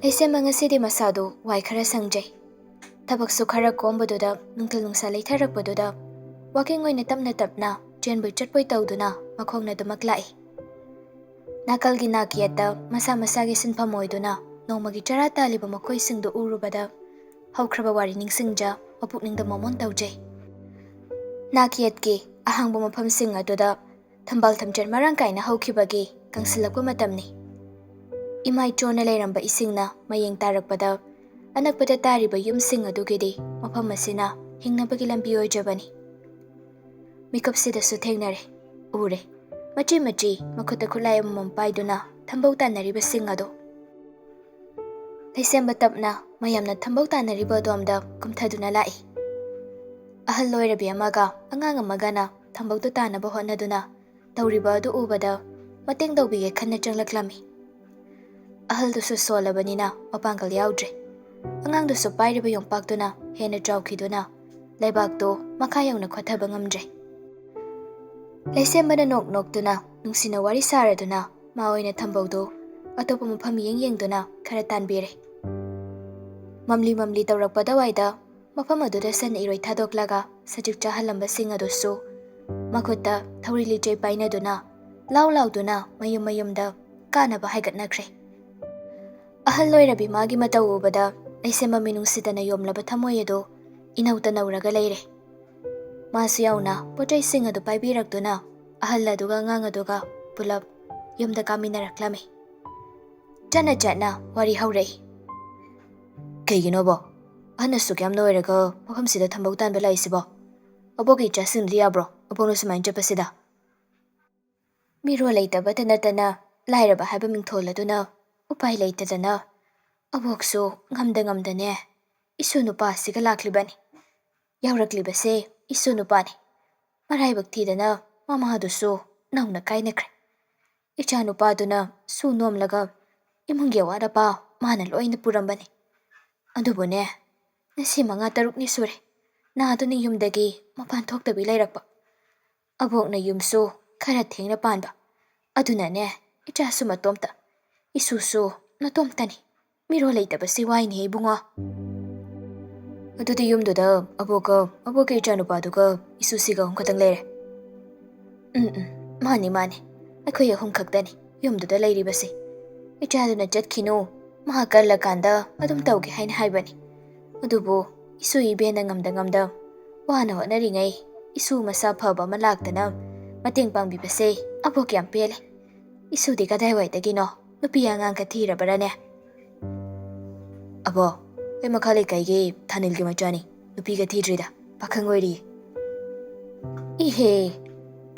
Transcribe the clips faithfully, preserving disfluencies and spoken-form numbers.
ꯂꯩꯁꯦꯝꯕ ꯉꯁꯤꯗꯤ ꯃꯁꯥꯗꯨ ꯋꯥꯏ ꯈꯔ ꯁꯪꯖꯩ꯫ ꯊꯕꯛꯁꯨ ꯈꯔ ꯀꯣꯝꯕꯗꯨꯗ, ꯅꯨꯡꯊꯤꯜ ꯅꯨꯡꯁꯥ ꯂꯩꯊꯔꯛꯄꯗꯨꯗ, walking ꯑꯣꯏꯅ ꯇꯞꯅ ꯇꯞꯅ ꯆꯦꯟꯕꯣꯏ ꯆꯠꯄꯣꯏ ꯇꯧꯗꯨꯅ ꯃꯈꯣꯡꯅ ꯑꯗꯨꯃꯛ ꯂꯥꯛꯏ꯫ ꯅꯥꯀꯜꯒꯤ ꯅꯥꯛ ꯌꯦꯠꯇ ꯃꯁꯥ ꯃꯁꯥꯒꯤ ꯁꯤꯟꯐꯝ ꯑꯣꯏꯗꯨꯅ ꯅꯣꯡꯃꯒꯤ ꯆꯔꯥ ꯇꯥꯜꯂꯤꯕ ꯃꯈꯣꯏꯁꯤꯡꯗꯨ ꯎꯔꯨꯕꯗ, ꯍꯧꯈ꯭ꯔꯕ ꯋꯥꯔꯤ ꯅꯤꯡꯁꯤꯡꯖ, ꯃꯄꯨꯛꯅꯤꯡꯗ ꯃꯣꯃꯣꯟ ꯇꯧꯖꯩ꯫ ꯅꯥꯛ ꯌꯦꯠꯀꯤ ꯑꯍꯥꯡꯕ ꯃꯐꯝꯁꯤꯡ ꯑꯗꯨꯗ ꯊꯝꯕꯥꯜ ꯊꯝꯆꯦꯠ ꯃꯔꯥꯡ ꯀꯥꯏꯅ ꯍꯧꯈꯤꯕꯒꯤ ꯀꯪꯁꯤꯜꯂꯛꯄ ꯃꯇꯝꯅꯤ꯫ ꯏꯃꯥꯏ ꯆꯣꯟꯅ ꯂꯩꯔꯝꯕ ꯏꯁꯤꯡꯅ ꯃꯌꯦꯡ ꯇꯥꯔꯛꯄꯗ, ꯑꯅꯛꯄꯗ ꯇꯥꯔꯤꯕ ꯌꯨꯝꯁꯤꯡ ꯑꯗꯨꯒꯤꯗꯤ ꯃꯐꯝ ꯑꯁꯤꯅ ꯍꯤꯡꯅꯕꯒꯤ ꯂꯝꯕꯤ ꯑꯣꯏꯖꯕꯅꯤ꯫ ꯃꯤꯀꯨꯞꯁꯤꯗꯁꯨ ꯊꯦꯡꯅꯔꯦ, ꯎꯔꯦ, ꯃꯆꯤ ꯃꯆꯤ ꯃꯈꯨꯠꯇ ꯈꯨꯠꯂꯥꯏ ꯑꯃꯃꯝ ꯄꯥꯏꯗꯨꯅ ꯊꯝꯕꯧ ꯇꯥꯟꯅꯔꯤꯕꯁꯤꯡ ꯑꯗꯨ꯫ ꯂꯩꯁꯦꯝꯕ ꯇꯞꯅ ꯃꯌꯥꯝꯅ ꯊꯝꯕꯧ ꯇꯥꯟꯅꯔꯤꯕ ꯑꯗꯣꯝꯗ ꯀꯨꯝꯊꯗꯨꯅ ꯂꯥꯛꯏ꯫ ꯑꯍꯜ ꯑꯣꯏꯔꯕꯤ ꯑꯃꯒ ꯑꯉꯥꯡ ꯑꯃꯒꯅ ꯊꯝꯕꯧꯗꯨ ꯇꯥꯟꯅꯕ ꯍꯣꯠꯅꯗꯨꯅ ꯇꯧꯔꯤꯕ ꯑꯗꯨ ꯎꯕꯗ, ꯃꯇꯦꯡ ꯇꯧꯕꯤꯒꯦ ꯈꯟꯅ ꯆꯪꯂꯛꯂꯝꯃꯤ꯫ ꯑꯍꯜꯗꯨꯁꯨ ꯁꯣꯜꯂꯕꯅꯤꯅ ꯃꯄꯥꯡꯒꯜ ꯌꯥꯎꯗ꯭ꯔꯦ꯫ ꯑꯉꯥꯡꯗꯨꯁꯨ ꯄꯥꯏꯔꯤꯕ ꯌꯣꯝꯄꯥꯛꯇꯨꯅ ꯍꯦꯟꯅ ꯆꯥꯎꯈꯤꯗꯨꯅ ꯂꯩꯕꯥꯛꯇꯨ ꯃꯈꯥ ꯌꯧꯅ ꯈꯣꯊꯕ ꯉꯝꯗ꯭ꯔꯦ꯫ ꯂꯩꯁꯦꯝꯕꯅ ꯅꯣꯛ ꯅꯣꯛꯇꯨꯅ, ꯅꯨꯡꯁꯤꯅ ꯋꯥꯔꯤ ꯁꯥꯔꯗꯨꯅ, ꯃꯥ ꯑꯣꯏꯅ ꯊꯝꯕꯧꯗꯨ ꯑꯇꯣꯞꯄ ꯃꯐꯝ ꯌꯦꯡ ꯌꯦꯡꯗꯨꯅ ꯈꯔ ꯇꯥꯟꯕꯤꯔꯦ꯫ ꯃꯝꯂꯤ ꯃꯝꯂꯤ ꯇꯧꯔꯛꯄꯗꯋꯥꯏꯗ ꯃꯐꯝ ꯑꯗꯨꯗ ꯁꯟ ꯏꯔꯣꯏ ꯊꯥꯗꯣꯛꯂꯒ ꯁꯖꯤꯛ ꯆꯥꯍꯜꯂꯝꯕꯁꯤꯡ ꯑꯗꯨꯁꯨ ꯃꯈꯨꯠꯇ ꯊꯧꯔꯤ ꯂꯤꯆꯩ ꯄꯥꯏꯅꯗꯨꯅ, ꯂꯥꯎ ꯂꯥꯎꯗꯨꯅ ꯃꯌꯨꯝ ꯃꯌꯨꯝꯗ ꯀꯥꯅꯕ ꯍꯥꯏꯒꯠꯅꯈ꯭ꯔꯦ꯫ ꯑꯍꯜ ꯑꯣꯏꯔꯕꯤ ꯃꯥꯒꯤ ꯃꯇꯧ ꯎꯕꯗ ꯂꯩꯁꯦꯝꯕ ꯃꯤꯅꯨꯡꯁꯤꯗꯅ ꯌꯣꯝꯂꯕ ꯊꯃꯣꯏ ꯑꯗꯨ ꯏꯅꯧꯇ ꯅꯧꯔꯒ ꯂꯩꯔꯦ꯫ ꯃꯥꯁꯨ ꯌꯥꯎꯅ ꯄꯣꯠꯆꯩꯁꯤꯡ ꯑꯗꯨ ꯄꯥꯏꯕꯤꯔꯛꯇꯨꯅ ꯑꯍꯜ ꯑꯗꯨꯒ ꯑꯉꯥꯡ ꯑꯗꯨꯒ ꯄꯨꯂꯞ ꯌꯨꯝꯗ ꯀꯥꯃꯤꯟꯅꯔꯛꯂꯝꯃꯤ꯫ ꯆꯠꯅ ꯆꯠꯅ ꯋꯥꯔꯤ ꯍꯧꯔꯛꯏ꯫ "ꯀꯩꯒꯤꯅꯣꯕꯣ ꯑꯍꯟ ꯑꯁꯨꯛ ꯌꯥꯝꯅ ꯑꯣꯏꯔꯒ ꯃꯐꯝꯁꯤꯗ ꯊꯝꯕꯧ ꯇꯥꯟꯕ ꯂꯥꯛꯏꯁꯤꯕꯣ? ꯑꯕꯣꯛꯀꯤ ꯏꯆꯥꯁꯤꯡꯗꯤ ꯌꯥꯕ꯭ꯔꯣ ꯑꯕꯣꯛꯅ ꯁꯨꯃꯥꯏꯅ ꯆꯠꯄꯁꯤꯗ?" ꯃꯤꯔꯣꯜ ꯂꯩꯇꯕꯇ ꯅꯠꯇꯅ ꯂꯥꯏꯔꯕ ꯍꯥꯏꯕ ꯃꯤꯡꯊꯣꯜ ꯑꯗꯨꯅ ꯎꯄꯥꯏ ꯂꯩꯇꯗꯅ ꯑꯕꯣꯛꯁꯨ ꯉꯝꯗ ꯉꯝꯗꯅꯦ ꯏꯁꯨ ꯅꯨꯄꯥ ꯑꯁꯤꯒ ꯂꯥꯛꯂꯤꯕꯅꯤ꯫ ꯌꯥꯎꯔꯛꯂꯤꯕꯁꯦ ꯏꯁꯨ ꯅꯨꯄꯥꯅꯤ꯫ ꯃꯔꯥꯏꯕꯛ ꯊꯤꯗꯅ ꯃꯃꯥꯗꯨꯁꯨ ꯅꯧꯅ ꯀꯥꯏꯅꯈ꯭ꯔꯦ꯫ ꯏꯆꯥ ꯅꯨꯄꯥꯗꯨꯅ ꯁꯨ ꯅꯣꯝꯂꯒ ꯏꯃꯨꯡꯒꯤ ꯑꯋꯥꯠ ꯑꯄꯥ ꯃꯥꯅ ꯂꯣꯏꯅ ꯄꯨꯔꯝꯕꯅꯤ꯫ ꯑꯗꯨꯕꯨꯅꯦ, ꯉꯁꯤ ꯃꯉꯥ ꯇꯔꯨꯛꯅꯤ ꯁꯨꯔꯦ ꯅꯥꯗꯨꯅ ꯌꯨꯝꯗꯒꯤ ꯃꯄꯥꯟ ꯊꯣꯛꯇꯕꯤ ꯂꯩꯔꯛꯄ꯫ ꯑꯕꯣꯛꯅ ꯌꯨꯝꯁꯨ ꯈꯔ ꯊꯦꯡꯅ ꯄꯥꯟꯕ꯫ ꯑꯗꯨꯅꯅꯦ, ꯏꯆꯥꯁꯨ ꯃꯇꯣꯝꯇ, ꯏꯁꯨꯁꯨ ꯃꯇꯣꯝꯇꯅꯤ꯫ ꯃꯤꯔꯣꯜ ꯂꯩꯇꯕꯁꯤ ꯋꯥꯏꯅꯦ ꯏꯕꯨꯡꯉꯣ꯫ ꯑꯗꯨꯗꯤ ꯌꯨꯝꯗꯨꯗ ꯑꯕꯣꯛꯀ ꯑꯕꯣꯛꯀꯤ ꯏꯆꯥꯅꯨꯄꯥꯗꯨꯒ ꯏꯁꯨꯁꯤꯒ ꯑꯍꯨꯝ ꯈꯛꯇꯪ ꯂꯩꯔꯦ꯫ ꯎꯝ, ꯎꯝ, ꯃꯥꯅꯤ, ꯃꯥꯅꯤ꯫ ꯑꯩꯈꯣꯏ ꯑꯍꯨꯝ ꯈꯛꯇꯅꯤ ꯌꯨꯝꯗꯨꯗ ꯂꯩꯔꯤꯕꯁꯦ꯫ ꯏꯆꯥꯗꯨꯅ ꯆꯠꯈꯤꯅꯨ, ꯃꯍꯥꯛ ꯀꯜꯂꯀꯥꯟꯗ ꯑꯗꯨꯝ ꯇꯧꯒꯦ ꯍꯥꯏꯅ ꯍꯥꯏꯕꯅꯤ꯫ ꯑꯗꯨꯕꯨ ꯏꯁꯨ ꯏꯕꯦꯟꯅ ꯉꯝꯗ ꯉꯝꯗ ꯋꯥꯅ ꯍꯣꯠꯅꯔꯤꯉꯩ ꯏꯁꯨ ꯃꯁꯥ ꯐꯕ ꯑꯃ ꯂꯥꯛꯇꯅ ꯃꯇꯦꯡ ꯄꯥꯡꯕꯤꯕꯁꯦ ꯑꯕꯣꯛ ꯌꯥꯝ ꯄꯦꯜꯂꯦ꯫ ꯏꯁꯨꯗꯤ ꯀꯗꯥꯏꯋꯥꯏꯗꯒꯤꯅꯣ ꯅꯨꯄꯤ ꯑꯉꯥꯡꯒ ꯊꯤꯔꯕ꯭ꯔꯥꯅꯦ? ꯑꯕꯣ, ꯑꯩ ꯃꯈꯥ ꯂꯩꯀꯥꯏꯒꯤ ꯊꯥꯅꯤꯜꯒꯤ ꯃꯆꯥꯅꯤ, ꯅꯨꯄꯤꯒ ꯊꯤꯗ꯭ꯔꯤꯗ, ꯄꯥꯈꯪ ꯑꯣꯏꯔꯤꯌꯦ꯫ ꯏꯍꯦ,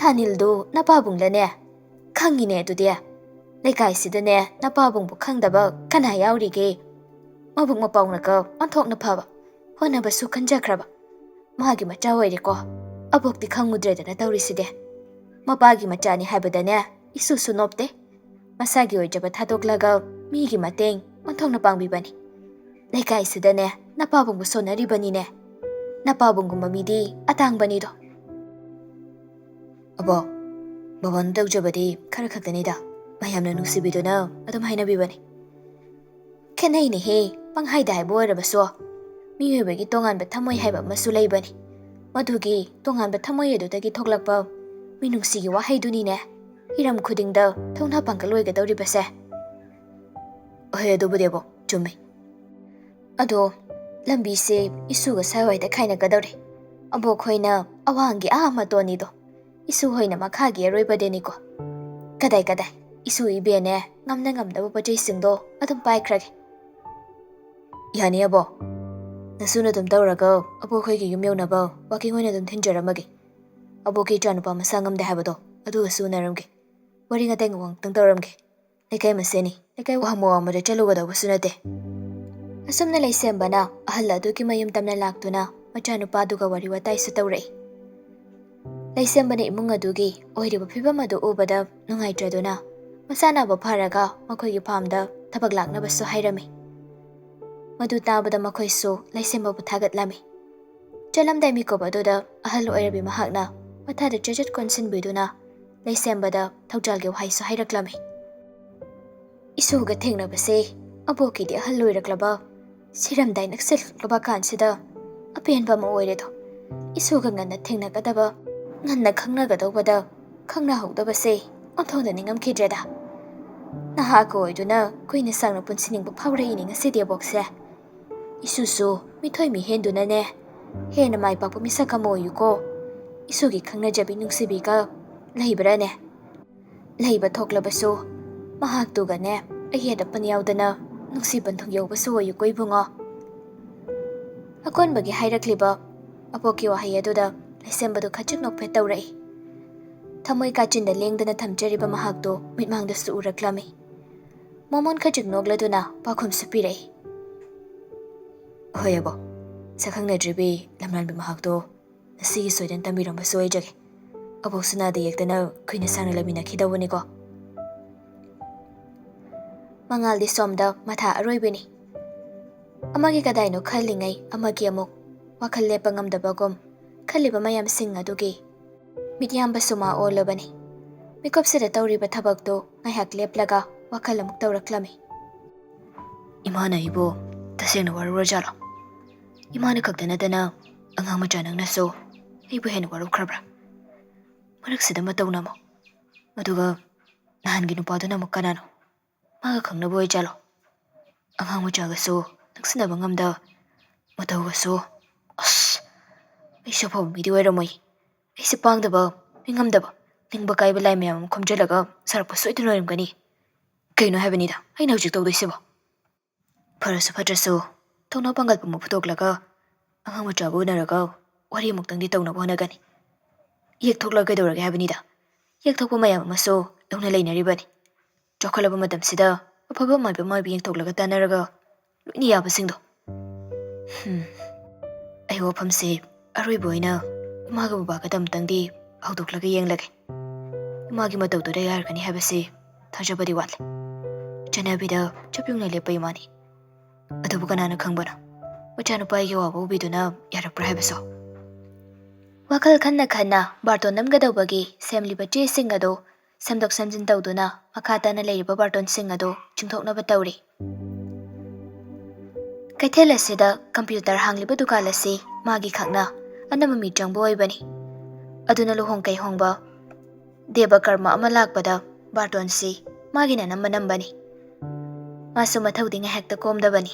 ꯊꯥꯅꯤꯜꯗꯨ ꯅꯄꯥꯕꯨꯡꯂꯅꯦ? ꯈꯪꯉꯤꯅꯦ ꯑꯗꯨꯗꯤ꯫ ꯂꯩꯀꯥꯏꯁꯤꯗꯅꯦ ꯅꯄꯥꯕꯨꯡꯕꯨ ꯈꯪꯗꯕ ꯀꯅꯥ ꯌꯥꯎꯔꯤꯒꯦ? ꯃꯕꯨꯛ ꯃꯄꯥꯎꯅꯒ ꯑꯣꯟꯊꯣꯛꯅ ꯐꯕ, ꯍꯣꯠꯅꯕꯁꯨ ꯀꯟꯖꯈ꯭ꯔꯕ꯫ ꯃꯥꯒꯤ ꯃꯆꯥ ꯑꯣꯏꯔꯦꯀꯣ꯫ ꯑꯕꯣꯛꯇꯤ ꯈꯪꯉꯨꯗ꯭ꯔꯦꯗꯅ ꯇꯧꯔꯤꯁꯤꯗꯤ꯫ ꯃꯄꯥꯒꯤ ꯃꯆꯥꯅꯤ ꯍꯥꯏꯕꯗꯅꯦ ꯏꯁꯨꯁꯨ ꯅꯣꯞꯇꯦ꯫ ꯃꯁꯥꯒꯤ ꯑꯣꯏꯖꯕ ꯊꯥꯗꯣꯛꯂꯒ ꯃꯤꯒꯤ ꯃꯇꯦꯡ ꯑꯣꯟꯊꯣꯛꯅ ꯄꯥꯡꯕꯤꯕꯅꯤ꯫ ꯂꯩꯀꯥꯏꯁꯤꯗꯅꯦ ꯅꯄꯥꯕꯨꯡꯕꯨ ꯁꯣꯟꯅꯔꯤꯕꯅꯤꯅꯦ꯫ ꯅꯄꯥꯕꯨꯡꯒꯨꯝꯕ ꯃꯤꯗꯤ ꯑꯇꯥꯡꯕꯅꯤꯗꯣ꯫ ꯑꯕꯣ, ꯕꯕꯥꯅ ꯇꯧꯖꯕꯗꯤ ꯈꯔ ꯈꯛꯇꯅꯤꯗ, ꯃꯌꯥꯝꯅ ꯅꯨꯡꯁꯤꯕꯤꯗꯨꯅ ꯑꯗꯨꯝ ꯍꯥꯏꯅꯕꯤꯕꯅꯤ꯫ ꯈꯦꯠꯅꯩꯅꯦꯍꯦ, ꯄꯪꯍꯥꯏꯗ ꯍꯥꯏꯕ ꯑꯣꯏꯔꯕꯁꯨ꯫ ꯃꯤꯑꯣꯏꯕꯒꯤ ꯇꯣꯉꯥꯟꯕ ꯊꯃꯣꯏ ꯍꯥꯏꯕ ꯑꯃꯁꯨ ꯂꯩꯕꯅꯤ꯫ ꯃꯗꯨꯒꯤ ꯇꯣꯉꯥꯟꯕ ꯊꯃꯣꯏ ꯑꯗꯨꯗꯒꯤ ꯊꯣꯛꯂꯛꯄ ꯃꯤꯅꯨꯡꯁꯤꯒꯤ ꯋꯥꯍꯩꯗꯨꯅꯤꯅꯦ ꯍꯤꯔꯝ ꯈꯨꯗꯤꯡꯗ ꯊꯧꯅꯥ ꯄꯥꯡꯒꯜ ꯑꯣꯏꯒꯗꯧꯔꯤꯕꯁꯦ꯫ ꯍꯣꯏ, ꯑꯗꯨꯕꯨꯗꯤ ꯑꯕꯣ, ꯆꯨꯝꯃꯤ꯫ ꯑꯗꯣ ꯂꯝꯕꯤꯁꯦ ꯏꯁꯨꯒ ꯁ꯭ꯋꯥꯏꯋꯥꯏꯗ ꯈꯥꯏꯅꯒꯗꯧꯔꯦ꯫ ꯑꯕꯣꯛ ꯈꯣꯏꯅ ꯑꯋꯥꯡꯒꯤ ꯑꯥ ꯃꯇꯣꯟꯅꯤꯗꯣ, ꯏꯁꯨ ꯍꯣꯏꯅ ꯃꯈꯥꯒꯤ ꯑꯔꯣꯏꯕꯗꯅꯤꯀꯣ꯫ ꯀꯗꯥꯏ ꯀꯗꯥꯏ, ꯏꯁꯨ ꯏꯕꯦꯟꯅꯦ ꯉꯝꯅ ꯉꯝꯅꯕ ꯄꯣꯠ ꯆꯩꯁꯤꯡꯗꯣ ꯑꯗꯨꯝ ꯄꯥꯏꯈ꯭ꯔꯒꯦ꯫ ꯌꯥꯅꯤ ꯑꯕꯣ, ꯅꯁꯨꯅ ꯑꯗꯨꯝ ꯇꯧꯔꯒ ꯑꯕꯣꯛ ꯈꯣꯏꯒꯤ ꯌꯨꯝ ꯌꯧꯅꯕ ꯋꯥꯀꯤꯡ ꯑꯣꯏꯅ ꯑꯗꯨꯝ ꯊꯤꯟꯖꯔꯝꯃꯒꯦ꯫ ꯑꯕꯣꯛꯀꯤ ꯏꯆꯥꯅꯨꯄꯥ ꯃꯁꯥ ꯉꯝꯗꯦ ꯍꯥꯏꯕꯗꯣ ꯑꯗꯨꯒꯁꯨ ꯎꯅꯔꯝꯒꯦ꯫ ꯋꯥꯔꯤ ꯉꯇꯪ ꯉꯥꯛꯇꯪ ꯇꯧꯔꯝꯒꯦ꯫ ꯂꯩꯀꯥꯏ ꯃꯁꯦꯟꯅꯤ, ꯂꯩꯀꯥꯏ ꯋꯥꯃ ꯋꯥꯃꯗ ꯆꯠꯂꯨꯒꯗꯧꯕꯁꯨ ꯅꯠꯇꯦ꯫ ꯑꯁꯨꯝꯅ ꯂꯩꯁꯦꯝꯕꯅ ꯑꯍꯜ ꯑꯗꯨꯒꯤ ꯃꯌꯨꯝ ꯇꯝꯅ ꯂꯥꯛꯇꯨꯅ ꯃꯆꯥꯅꯨꯄꯥꯗꯨꯒ ꯋꯥꯔꯤ ꯋꯥꯇꯥꯏꯁꯨ ꯇꯧꯔꯛꯏ꯫ ꯂꯩꯁꯦꯝꯕꯅ ꯏꯃꯨꯡ ꯑꯗꯨꯒꯤ ꯑꯣꯏꯔꯤꯕ ꯐꯤꯕꯝ ꯑꯗꯨ ꯎꯕꯗ ꯅꯨꯡꯉꯥꯏꯇ꯭ꯔꯗꯨꯅ ꯃꯁꯥꯟꯅꯕ ꯐꯔꯒ ꯃꯈꯣꯏꯒꯤ ꯐꯥꯝꯗ ꯊꯕꯛ ꯂꯥꯛꯅꯕꯁꯨ ꯍꯥꯏꯔꯝꯃꯤ꯫ ꯃꯗꯨ ꯇꯥꯕꯗ ꯃꯈꯣꯏꯁꯨ ꯂꯩꯁꯦꯝꯕꯕꯨ ꯊꯥꯒꯠꯂꯝꯃꯤ꯫ ꯆꯠꯂꯝꯗꯥꯏ ꯃꯤꯀꯨꯞ ꯑꯗꯨꯗ ꯑꯍꯜ ꯑꯣꯏꯔꯕꯤ ꯃꯍꯥꯛꯅ ꯃꯊꯥꯗ ꯆꯦꯆꯠ ꯀꯣꯟꯁꯤꯟꯕꯤꯗꯨꯅ ꯂꯩꯁꯦꯝꯕꯗ ꯊꯧꯖꯥꯜꯒꯤ ꯋꯥꯍꯩꯁꯨ ꯍꯥꯏꯔꯛꯂꯝꯃꯤ꯫ ꯏꯁꯨꯒ ꯊꯦꯡꯅꯕꯁꯦ ꯑꯕꯣꯛꯀꯤꯗꯤ ꯑꯍꯜ ꯑꯣꯏꯔꯛꯂꯕ, ꯁꯤꯔꯝꯗꯥꯏ ꯅꯛꯁꯤꯜꯂꯛꯂꯕ ꯀꯥꯟꯁꯤꯗ ꯑꯄꯦꯟꯕ ꯑꯃ ꯑꯣꯏꯔꯦꯗꯣ꯫ ꯏꯁꯨꯒ ꯉꯟꯅ ꯊꯦꯡꯅꯒꯗꯕ, ꯉꯟꯅ ꯈꯪꯅꯒꯗꯧꯕꯗ ꯈꯪꯅꯍꯧꯗꯕꯁꯦ ꯑꯣꯟꯊꯣꯛꯅ ꯅꯤꯡꯉꯝꯈꯤꯗ꯭ꯔꯦꯗ꯫ ꯅꯍꯥꯒ ꯑꯣꯏꯗꯨꯅ ꯀꯨꯏꯅ ꯁꯥꯡꯅ ꯄꯨꯟꯁꯤꯅꯤꯡꯕ ꯐꯥꯎꯔꯛꯏꯅꯦ ꯉꯁꯤꯗꯤ ꯑꯕꯣꯛꯁꯦ꯫ ꯏꯁꯨꯁꯨ ꯃꯤꯊꯣꯏ ꯃꯤꯍꯦꯟꯗꯨꯅꯅꯦ ꯍꯦꯟꯅ ꯃꯥꯏ ꯄꯥꯛꯄ ꯃꯤꯁꯛ ꯑꯃ ꯑꯣꯏꯌꯨꯀꯣ꯫ ꯏꯁꯨꯒꯤ ꯈꯪꯅꯖꯕꯤ ꯅꯨꯡꯁꯤꯕꯤꯒ ꯂꯩꯕ꯭ꯔꯥꯅꯦ? ꯂꯩꯕ ꯊꯣꯛꯂꯕꯁꯨ ꯃꯍꯥꯛꯇꯨꯒꯅꯦ ꯑꯌꯦꯠ ꯑꯄꯟ ꯌꯥꯎꯗꯅ ꯅꯨꯡꯁꯤ ꯄꯟꯊꯨꯡ ꯌꯧꯕꯁꯨ ꯑꯣꯏꯌꯨꯀꯣ ꯏꯕꯨꯡꯉꯣ꯫ ꯑꯀꯣꯟꯕꯒꯤ ꯍꯥꯏꯔꯛꯂꯤꯕ ꯑꯕꯣꯛꯀꯤ ꯋꯥꯍꯩ ꯑꯗꯨꯗ ꯂꯩꯁꯦꯝꯕꯗꯨ ꯈꯖꯤꯛ ꯅꯣꯛꯐꯦꯠ ꯇꯧꯔꯛꯏ꯫ ꯊꯃꯣꯏ ꯀꯥꯆꯤꯟꯗ ꯂꯦꯡꯗꯅ ꯊꯝꯖꯔꯤꯕ ꯃꯍꯥꯛꯇꯨ ꯃꯤꯠꯃꯥꯡꯗꯁꯨ ꯎꯔꯛꯂꯝꯃꯤ꯫ ꯃꯣꯃꯣꯟ ꯈꯖꯤꯛ ꯅꯣꯛꯂꯗꯨꯅ ꯄꯥꯎꯈꯨꯝꯁꯨ ꯄꯤꯔꯛꯏ꯫ ꯍꯣꯏ ꯑꯕꯣꯛ, ꯁꯛꯈꯪꯅꯗ꯭ꯔꯤꯕꯤ ꯂꯝꯂꯥꯟꯕꯤ ꯃꯍꯥꯛꯇꯣ ꯉꯁꯤꯒꯤ ꯁꯣꯏꯗꯅ ꯇꯝꯕꯤꯔꯝꯕꯁꯨ ꯑꯣꯏꯖꯒꯦ꯫ ꯑꯕꯣꯛꯁꯨ ꯅꯥꯗ ꯌꯦꯛꯇꯅ ꯀꯨꯏꯅ ꯁꯥꯡꯅ ꯂꯩꯃꯤꯟꯅꯈꯤꯗꯧꯕꯅꯤꯀꯣ꯫ ꯃꯉꯥꯜꯗꯤ ꯁꯣꯝꯗ ꯃꯊꯥ ꯑꯔꯣꯏꯕꯤꯅꯤ꯫ ꯑꯃꯒꯤ ꯀꯗꯥꯏꯅꯣ ꯈꯜꯂꯤꯉꯩ ꯑꯃꯒꯤ ꯑꯃꯨꯛ ꯋꯥꯈꯜ ꯂꯦꯞꯄ ꯉꯝꯗꯕꯒꯨꯝ ꯈꯜꯂꯤꯕ ꯃꯌꯥꯝꯁꯤꯡ ꯑꯗꯨꯒꯤ ꯃꯤꯠꯌꯥꯝꯕꯁꯨ ꯃꯥ ꯑꯣꯜꯂꯕꯅꯤ꯫ ꯃꯤꯀꯨꯞꯁꯤꯗ ꯇꯧꯔꯤꯕ ꯊꯕꯛꯇꯨ ꯉꯥꯏꯍꯥꯛ ꯂꯦꯞꯂꯒ ꯋꯥꯈꯜ ꯑꯃꯨꯛ ꯇꯧꯔꯛꯂꯝꯃꯤ꯫ ꯏꯃꯥꯅ ꯑꯩꯕꯨ ꯇꯁꯦꯡꯅ ꯋꯥꯔꯧꯔꯖꯥꯠꯂꯣ? ꯏꯃꯥꯅ ꯈꯛꯇ ꯅꯠꯇꯅ ꯑꯉꯥꯡ ꯃꯆꯥ ꯅꯪꯅꯁꯨ ꯑꯩꯕꯨ ꯍꯦꯟꯅ ꯋꯥꯔꯧꯈ꯭ꯔꯕ꯭ꯔꯥ? ꯃꯔꯛꯁꯤꯗ ꯃꯇꯧꯅ ꯑꯃꯨꯛ, ꯑꯗꯨꯒ ꯅꯍꯥꯟꯒꯤ ꯅꯨꯄꯥꯗꯨꯅ ꯑꯃꯨꯛ ꯀꯅꯥꯅꯣ? ꯃꯥꯒ ꯈꯪꯅꯕ ꯑꯣꯏꯖꯥꯠꯂꯣ? ꯑꯉꯥꯡ ꯃꯆꯥꯒꯁꯨ ꯅꯛꯁꯤꯟꯅꯕ ꯉꯝꯗ, ꯃꯇꯧꯒꯁꯨ, ꯑꯁ, ꯑꯩꯁꯨ ꯑꯐꯕ ꯃꯤꯗꯤ ꯑꯣꯏꯔꯝꯃꯣꯏ꯫ ꯑꯩꯁꯦ ꯄꯥꯡꯗꯕ, ꯅꯤꯡꯉꯝꯗꯕ, ꯅꯤꯡꯕ ꯀꯥꯏꯕ ꯂꯥꯏ ꯃꯌꯥꯝ ꯑꯃ ꯈꯣꯝꯖꯤꯜꯂꯒ ꯁꯥꯔꯛꯄ ꯁꯣꯏꯗꯅ ꯑꯣꯏꯔꯝꯒꯅꯤ꯫ ꯀꯩꯅꯣ ꯍꯥꯏꯕꯅꯤꯗ ꯑꯩꯅ ꯍꯧꯖꯤꯛ ꯇꯧꯗꯣꯏꯁꯤꯕꯣ? ꯐꯔꯁꯨ ꯐꯠꯇ꯭ꯔꯁꯨ ꯊꯧꯅꯥ ꯄꯥꯡꯒꯜ ꯄꯨꯝꯕ ꯐꯨꯗꯣꯛꯂꯒ ꯑꯉꯥꯡ ꯃꯆꯥꯕꯨ ꯎꯅꯔꯒ ꯋꯥꯔꯤ ꯑꯃꯨꯛꯇꯪꯗꯤ ꯇꯧꯅꯕ ꯍꯣꯠꯅꯒꯅꯤ꯫ ꯌꯦꯛꯊꯣꯛꯂꯒ ꯀꯩꯗꯧꯔꯒꯦ ꯍꯥꯏꯕꯅꯤꯗ? ꯌꯦꯛꯊꯣꯛꯄ ꯃꯌꯥꯝ ꯑꯃꯁꯨ ꯂꯧꯅ ꯂꯩꯅꯔꯤꯕꯅꯤ꯫ ꯆꯥꯎꯈꯠꯂꯕ ꯃꯇꯝꯁꯤꯗ ꯑꯐꯕ ꯑꯃꯥꯏꯕ ꯑꯃꯥꯏꯕꯤ ꯌꯦꯡꯊꯣꯛꯂꯒ ꯇꯥꯟꯅꯔꯒ ꯂꯣꯏꯅ ꯌꯥꯕꯁꯤꯡꯗꯣ꯫ ꯍꯝ꯫ ꯑꯩ ꯋꯥꯐꯝꯁꯦ ꯑꯔꯣꯏꯕ ꯑꯣꯏꯅ ꯏꯃꯥꯒ ꯕꯕꯥꯒꯗ ꯑꯃꯨꯛꯇꯪꯗꯤ ꯍꯧꯗꯣꯛꯂꯒ ꯌꯦꯡꯂꯒꯦ꯫ ꯏꯃꯥꯒꯤ ꯃꯇꯧꯗꯨꯗ ꯌꯥꯔꯒꯅꯤ ꯍꯥꯏꯕꯁꯤ ꯊꯥꯖꯕꯗꯤ ꯋꯥꯠꯂꯦ꯫ ꯆꯠꯅꯕꯤꯗ ꯆꯞ ꯌꯨꯡꯅ ꯂꯦꯞꯄ ꯏꯃꯥꯅꯤ꯫ ꯑꯗꯨꯕꯨ ꯀꯅꯥꯅ ꯈꯪꯕꯅꯣ? ꯃꯆꯥꯅꯨꯄꯥꯒꯤ ꯑꯋꯥꯕ ꯎꯕꯤꯗꯨꯅ ꯌꯥꯔꯛꯄ꯭ꯔꯥ ꯍꯥꯏꯕꯁꯨ꯫ ꯋꯥꯈꯜ ꯈꯟꯅ ꯈꯟꯅ ꯕꯥꯔꯇꯣꯟ ꯅꯝꯒꯗꯧꯕꯒꯤ ꯁꯦꯝꯂꯤꯕ ꯆꯦꯁꯤꯡ ꯑꯗꯨ ꯁꯦꯝꯗꯣꯛ ꯁꯦꯝꯖꯤꯟ ꯇꯧꯗꯨꯅ ꯃꯈꯥ ꯇꯥꯅ ꯂꯩꯔꯤꯕ ꯕꯥꯔꯇꯣꯟꯁꯤꯡ ꯑꯗꯨ ꯆꯤꯡꯊꯣꯛꯅꯕ ꯇꯧꯔꯤ꯫ ꯀꯩꯊꯦꯜ ꯑꯁꯤꯗ ꯀꯝꯄ꯭ꯌꯨꯇꯔ ꯍꯥꯡꯂꯤꯕ ꯗꯨꯀꯥꯟ ꯑꯁꯤ ꯃꯥꯒꯤ ꯈꯛꯅ ꯑꯅꯝꯕ ꯃꯤ ꯆꯪꯕ ꯑꯣꯏꯕꯅꯤ꯫ ꯑꯗꯨꯅ ꯂꯨꯍꯣꯡ ꯀꯩꯍꯣꯡꯕ ꯗꯦꯕ ꯀꯔꯃ ꯑꯃ ꯂꯥꯛꯄꯗ ꯕꯥꯔꯇꯣꯟꯁꯤ ꯃꯥꯒꯤꯅ ꯑꯅꯝꯕ ꯅꯝꯕꯅꯤ꯫ ꯃꯥꯁꯨ ꯃꯊꯧꯗꯤ ꯉꯥꯏꯍꯥꯛꯇ ꯀꯣꯝꯗꯕꯅꯤ꯫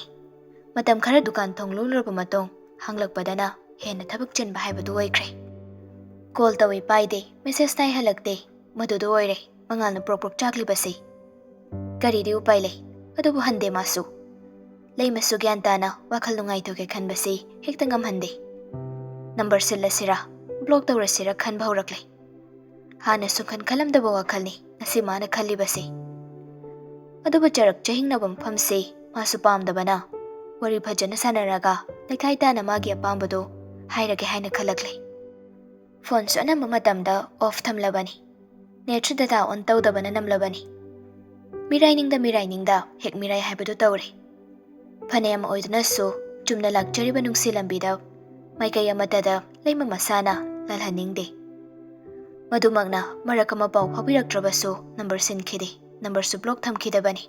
ꯃꯇꯝ ꯈꯔ ꯗꯨꯀꯥꯟ ꯊꯣꯡ ꯂꯣꯜꯂꯨꯔꯕ ꯃꯇꯨꯡ ꯍꯥꯡꯂꯛꯄꯗꯅ ꯍꯦꯟꯅ ꯊꯕꯛ ꯆꯤꯟꯕ ꯍꯥꯏꯕꯗꯨ ꯑꯣꯏꯈ꯭ꯔꯦ꯫ ꯀꯣꯜ ꯇꯧꯏ ꯄꯥꯏꯗꯦ, ꯃꯦꯁꯦꯖ ꯊꯥꯏ ꯍꯜꯂꯛꯇꯦ, ꯃꯗꯨꯗ ꯑꯣꯏꯔꯦ ꯃꯉꯥꯜꯅ ꯄ꯭ꯔꯣꯛ ꯄ꯭ꯔꯣꯛ ꯆꯥꯛꯂꯤꯕꯁꯤ꯫ ꯀꯔꯤꯗꯤ ꯎꯄꯥꯏ ꯂꯩ, ꯑꯗꯨꯕꯨ ꯍꯟꯗꯦ ꯃꯥꯁꯨ꯫ ꯂꯩꯃꯁꯨ ꯒ꯭ꯌꯥꯟ ꯇꯥꯅ ꯋꯥꯈꯜ ꯅꯨꯡꯉꯥꯏꯊꯣꯛꯀꯦ ꯈꯟꯕꯁꯤ ꯍꯦꯛꯇ ꯉꯝꯍꯟꯗꯦ꯫ ꯅꯝꯕꯔ ꯁꯤꯜꯂꯁꯤꯔꯥ, ꯕ꯭ꯂꯣꯛ ꯇꯧꯔꯁꯤꯔꯥ ꯈꯟꯕ ꯍꯧꯔꯛꯂꯦ꯫ ꯍꯥꯟꯅ ꯁꯨꯡꯈꯟ ꯈꯜꯂꯝꯗꯕ ꯋꯥꯈꯜꯅꯤ ꯉꯁꯤ ꯃꯥꯅ ꯈꯜꯂꯤꯕꯁꯤ꯫ ꯑꯗꯨꯕꯨ ꯆꯔꯛ ꯆꯍꯤꯡꯅꯕ ꯃꯐꯝꯁꯤ ꯃꯥꯁꯨ ꯄꯥꯝꯗꯕꯅ ꯋꯥꯔꯤ ꯐꯖꯅ ꯁꯥꯟꯅꯔꯒ ꯂꯩꯈꯥꯏ ꯇꯥꯅ ꯃꯥꯒꯤ ꯑꯄꯥꯝꯕꯗꯨ ꯍꯥꯏꯔꯒꯦ ꯍꯥꯏꯅ ꯈꯜꯂꯛꯂꯦ꯫ ꯐꯣꯟꯁꯨ ꯑꯅꯝꯕ ꯃꯇꯝꯗ ꯑꯣꯐ ꯊꯝꯂꯕꯅꯤ꯫ ꯅꯦꯠꯁꯨ ꯗꯇꯥ ꯑꯣꯟ ꯇꯧꯗꯕꯅ ꯅꯝꯂꯕꯅꯤ꯫ ꯃꯤꯔꯥꯏꯅꯤꯡꯗ ꯃꯤꯔꯥꯏꯅꯤꯡꯗ ꯍꯦꯛ ꯃꯤꯔꯥꯏ ꯍꯥꯏꯕꯗꯨ ꯇꯧꯔꯦ꯫ ꯐꯅꯌꯥꯝ ꯑꯣꯏꯗꯨꯅꯁꯨ ꯆꯨꯝꯅ ꯂꯥꯛꯆꯔꯤꯕ ꯅꯨꯡꯁꯤ ꯂꯝꯕꯤꯗ ꯃꯥꯏꯀꯩ ꯑꯃꯠꯇꯗ ꯂꯩꯃ ꯃꯁꯥꯅ ꯂꯥꯜꯍꯟꯅꯤꯡꯗꯦ꯫ ꯃꯗꯨꯃꯛꯅ ꯃꯔꯛ ꯑꯃ ꯄꯥꯎ ꯐꯥꯎꯕꯤꯔꯛꯇ꯭ꯔꯕꯁꯨ ꯅꯝꯕꯔ ꯁꯤꯟꯈꯤꯗꯦ, ꯅꯝꯕꯔꯁꯨ ꯕ꯭ꯂꯣꯛ ꯊꯝꯈꯤꯗꯕꯅꯤ꯫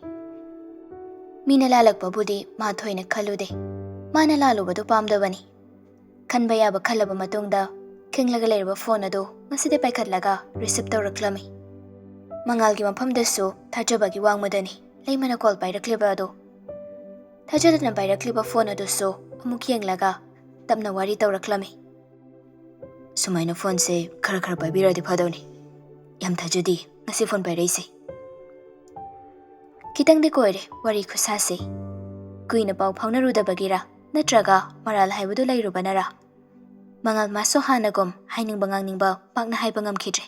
ꯃꯤꯅ ꯂꯥꯜꯂꯛꯄꯕꯨꯗꯤ ꯃꯥ ꯊꯣꯏꯅ ꯈꯜꯂꯨꯗꯦ꯫ ꯃꯥꯅ ꯂꯥꯜꯂꯨꯕꯗꯨ ꯄꯥꯝꯗꯕꯅꯤ꯫ ꯈꯟꯕ ꯌꯥꯕ ꯈꯜꯂꯕ ꯃꯇꯨꯡꯗ ꯈꯤꯡꯂꯒ ꯂꯩꯔꯕ ꯐꯣꯟ ꯑꯗꯨ ꯉꯁꯤꯗꯤ ꯄꯥꯏꯈꯠꯂꯒ ꯔꯤꯁꯤꯞ ꯇꯧꯔꯛꯂꯝꯃꯤ꯫ ꯃꯉꯥꯜꯒꯤ ꯃꯐꯝꯗꯁꯨ ꯊꯥꯖꯕꯒꯤ ꯋꯥꯡꯃꯗꯅꯤ ꯂꯩꯃꯅ ꯀꯣꯜ ꯄꯥꯏꯔꯛꯂꯤꯕ ꯑꯗꯨ꯫ ꯊꯥꯖꯗꯅ ꯄꯥꯏꯔꯛꯂꯤꯕ ꯐꯣꯟ ꯑꯗꯨꯁꯨ ꯑꯃꯨꯛ ꯌꯦꯡꯂꯒ ꯇꯞꯅ ꯋꯥꯔꯤ ꯇꯧꯔꯛꯂꯝꯃꯤ꯫ ꯁꯨꯃꯥꯏꯅ ꯐꯣꯟꯁꯦ ꯈꯔ ꯈꯔ ꯄꯥꯏꯕꯤꯔꯗꯤ ꯐꯗꯧꯅꯤ꯫ ꯌꯥꯝ ꯊꯥꯖꯗꯦ ꯉꯁꯤ ꯐꯣꯟ ꯄꯥꯏꯔꯛꯏꯁꯦ꯫ ꯈꯤꯇꯪꯗꯤ ꯀꯣꯏꯔꯦ ꯋꯥꯔꯤ ꯈꯨꯁꯥꯁꯦ꯫ ꯀꯨꯏꯅ ꯄꯥꯎ ꯐꯥꯎꯅꯔꯨꯗꯕꯒꯤꯔ ꯅꯠꯇ꯭ꯔꯒ ꯃꯔꯥꯜ ꯍꯥꯏꯕꯗꯨ ꯂꯩꯔꯨꯕꯅꯔ? ꯃꯉꯥꯜ ꯃꯥꯁꯨ ꯍꯥꯟꯅꯒꯨꯝ ꯍꯥꯏꯅꯤꯡꯕ ꯉꯥꯡꯅꯤꯡꯕ ꯄꯥꯛꯅ ꯍꯥꯏꯕ ꯉꯝꯈꯤꯗ꯭ꯔꯦ꯫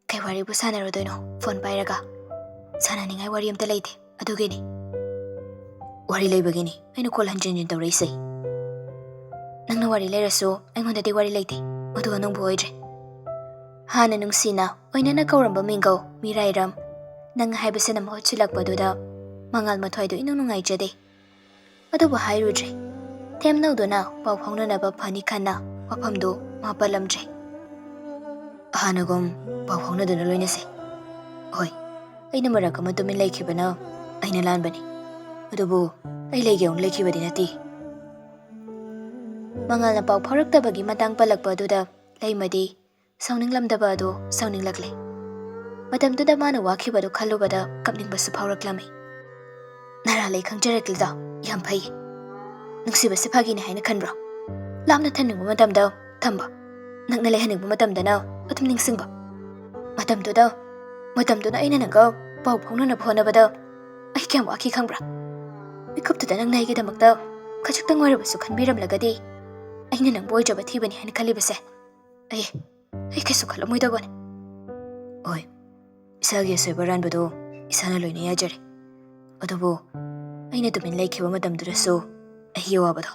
ꯀꯩ ꯋꯥꯔꯤꯕꯨ ꯁꯥꯟꯅꯔꯨꯗꯣꯏꯅꯣ ꯐꯣꯟ ꯄꯥꯏꯔꯒ? ꯁꯥꯟꯅꯅꯤꯡꯉꯥꯏ ꯋꯥꯔꯤ ꯑꯝꯇ ꯂꯩꯇꯦ, ꯑꯗꯨꯒꯤꯅꯤ꯫ ꯋꯥꯔꯤ ꯂꯩꯕꯒꯤꯅꯤ ꯑꯩꯅ ꯀꯣꯜ ꯍꯟꯖꯤꯟ ꯍꯟꯖꯤꯟ ꯇꯧꯔꯛꯏꯁꯦ꯫ ꯅꯪꯅ ꯋꯥꯔꯤ ꯂꯩꯔꯁꯨ ꯑꯩꯉꯣꯟꯗꯗꯤ ꯋꯥꯔꯤ ꯂꯩꯇꯦ, ꯃꯗꯨ ꯑꯅꯧꯕ ꯑꯣꯏꯗ꯭ꯔꯦ꯫ ꯍꯥꯟꯅ ꯅꯨꯡꯁꯤꯅ ꯑꯣꯏꯅꯅ ꯀꯧꯔꯝꯕ ꯃꯤꯡꯒꯧ ꯃꯤꯔꯥꯏꯔꯝ, ꯅꯪ ꯍꯥꯏꯕꯁꯤꯅ ꯃꯍꯨꯠ ꯁꯤꯜꯂꯛꯄꯗꯨꯗ ꯃꯉꯥꯜ ꯃꯊ꯭ꯋꯥꯏꯗꯨ ꯏꯅꯨꯡ ꯅꯨꯡꯉꯥꯏꯖꯗꯦ꯫ ꯑꯗꯨꯕꯨ ꯍꯥꯏꯔꯨꯗ꯭ꯔꯦ꯫ ꯊꯦꯝꯅꯧꯗꯨꯅ ꯄꯥꯎ ꯐꯥꯎꯅꯅꯕ ꯐꯅꯤ ꯈꯟꯅ ꯋꯥꯐꯝꯗꯨ ꯃꯥ ꯄꯜꯂꯝꯗ꯭ꯔꯦ꯫ ꯍꯥꯟꯅꯒꯨꯝ ꯄꯥꯎ ꯐꯥꯎꯅꯗꯨꯅ ꯂꯣꯏꯅꯁꯦ꯫ ꯍꯣꯏ, ꯑꯩꯅ ꯃꯔꯛ ꯑꯃ ꯇꯨꯃꯤꯟ ꯂꯩꯈꯤꯕꯅ ꯑꯩꯅ ꯂꯥꯟꯕꯅꯤ꯫ ꯑꯗꯨꯕꯨ ꯑꯩ ꯂꯩꯒꯦ ꯌꯥꯎꯅ ꯂꯩꯈꯤꯕꯗꯤ ꯅꯠꯇꯦ꯫ ꯃꯉꯥꯜꯅ ꯄꯥꯎ ꯐꯥꯎꯔꯛꯇꯕꯒꯤ ꯃꯇꯥꯡ ꯄꯜꯂꯛꯄ ꯑꯗꯨꯗ ꯂꯩꯃꯗꯤ ꯁꯥꯎꯅꯤꯡꯂꯝꯗꯕ ꯑꯗꯨ ꯁꯥꯎꯅꯤꯡꯂꯛꯂꯦ꯫ ꯃꯇꯝꯗꯨꯗ ꯃꯥꯅ ꯋꯥꯈꯤꯕꯗꯨ ꯈꯜꯂꯨꯕꯗ ꯀꯞꯅꯤꯡꯕꯁꯨ ꯐꯥꯎꯔꯛꯂꯝꯃꯤ꯫ "ꯅꯔꯥꯜ ꯑꯩ ꯈꯪꯖꯔꯛꯂꯤꯗꯣ ꯌꯥꯝ ꯐꯩ꯫ ꯅꯨꯡꯁꯤꯕꯁꯦ ꯐꯥꯒꯤꯅꯤ ꯍꯥꯏꯅ ꯈꯟꯕ꯭ꯔꯣ? ꯂꯥꯞꯅ ꯊꯝꯅꯤꯡꯕ ꯃꯇꯝꯗ ꯊꯝꯕ, ꯅꯛꯅ ꯂꯩꯍꯟꯅꯤꯡꯕ ꯃꯇꯝꯗꯅ ꯑꯗꯨꯝ ꯅꯤꯡꯁꯤꯡꯕ꯫ ꯃꯇꯝꯗꯨꯗ, ꯃꯇꯝꯗꯨꯅ ꯑꯩꯅ ꯅꯪꯒ ꯄꯥꯎ ꯐꯥꯎꯅꯅꯕ ꯍꯣꯠꯅꯕꯗ ꯑꯩ ꯀꯌꯥꯝ ꯋꯥꯈꯤ ꯈꯪꯕ꯭ꯔꯥ? ꯃꯤꯀꯨꯞꯇꯨꯗ ꯅꯪꯅ ꯑꯩꯒꯤꯗꯃꯛꯇ ꯈꯖꯤꯛꯇꯪ ꯑꯣꯏꯔꯕꯁꯨ ꯈꯟꯕꯤꯔꯝꯂꯒꯗꯤ ꯑꯩꯅ ꯅꯪꯕꯨ ꯑꯣꯏꯖꯕ ꯊꯤꯕꯅꯤ ꯍꯥꯏꯅ ꯈꯜꯂꯤꯕꯁꯦ ꯑꯩ, ꯑꯩ ꯀꯩꯁꯨ ꯈꯜꯂꯝꯃꯣꯏꯗꯕꯅꯤ꯫" "ꯍꯣꯏ, ꯏꯁꯥꯒꯤ ꯑꯁꯣꯏꯕ ꯑꯔꯥꯟꯕꯗꯣ ꯏꯁꯥꯅ ꯂꯣꯏꯅ ꯌꯥꯖꯔꯦ꯫ ꯑꯗꯨꯕꯨ ꯑꯩꯅ ꯇꯨꯃꯤꯟ ꯂꯩꯈꯤꯕ ꯃꯇꯝꯗꯨꯗꯁꯨ ꯑꯩꯒꯤ ꯑꯋꯥꯕꯗꯣ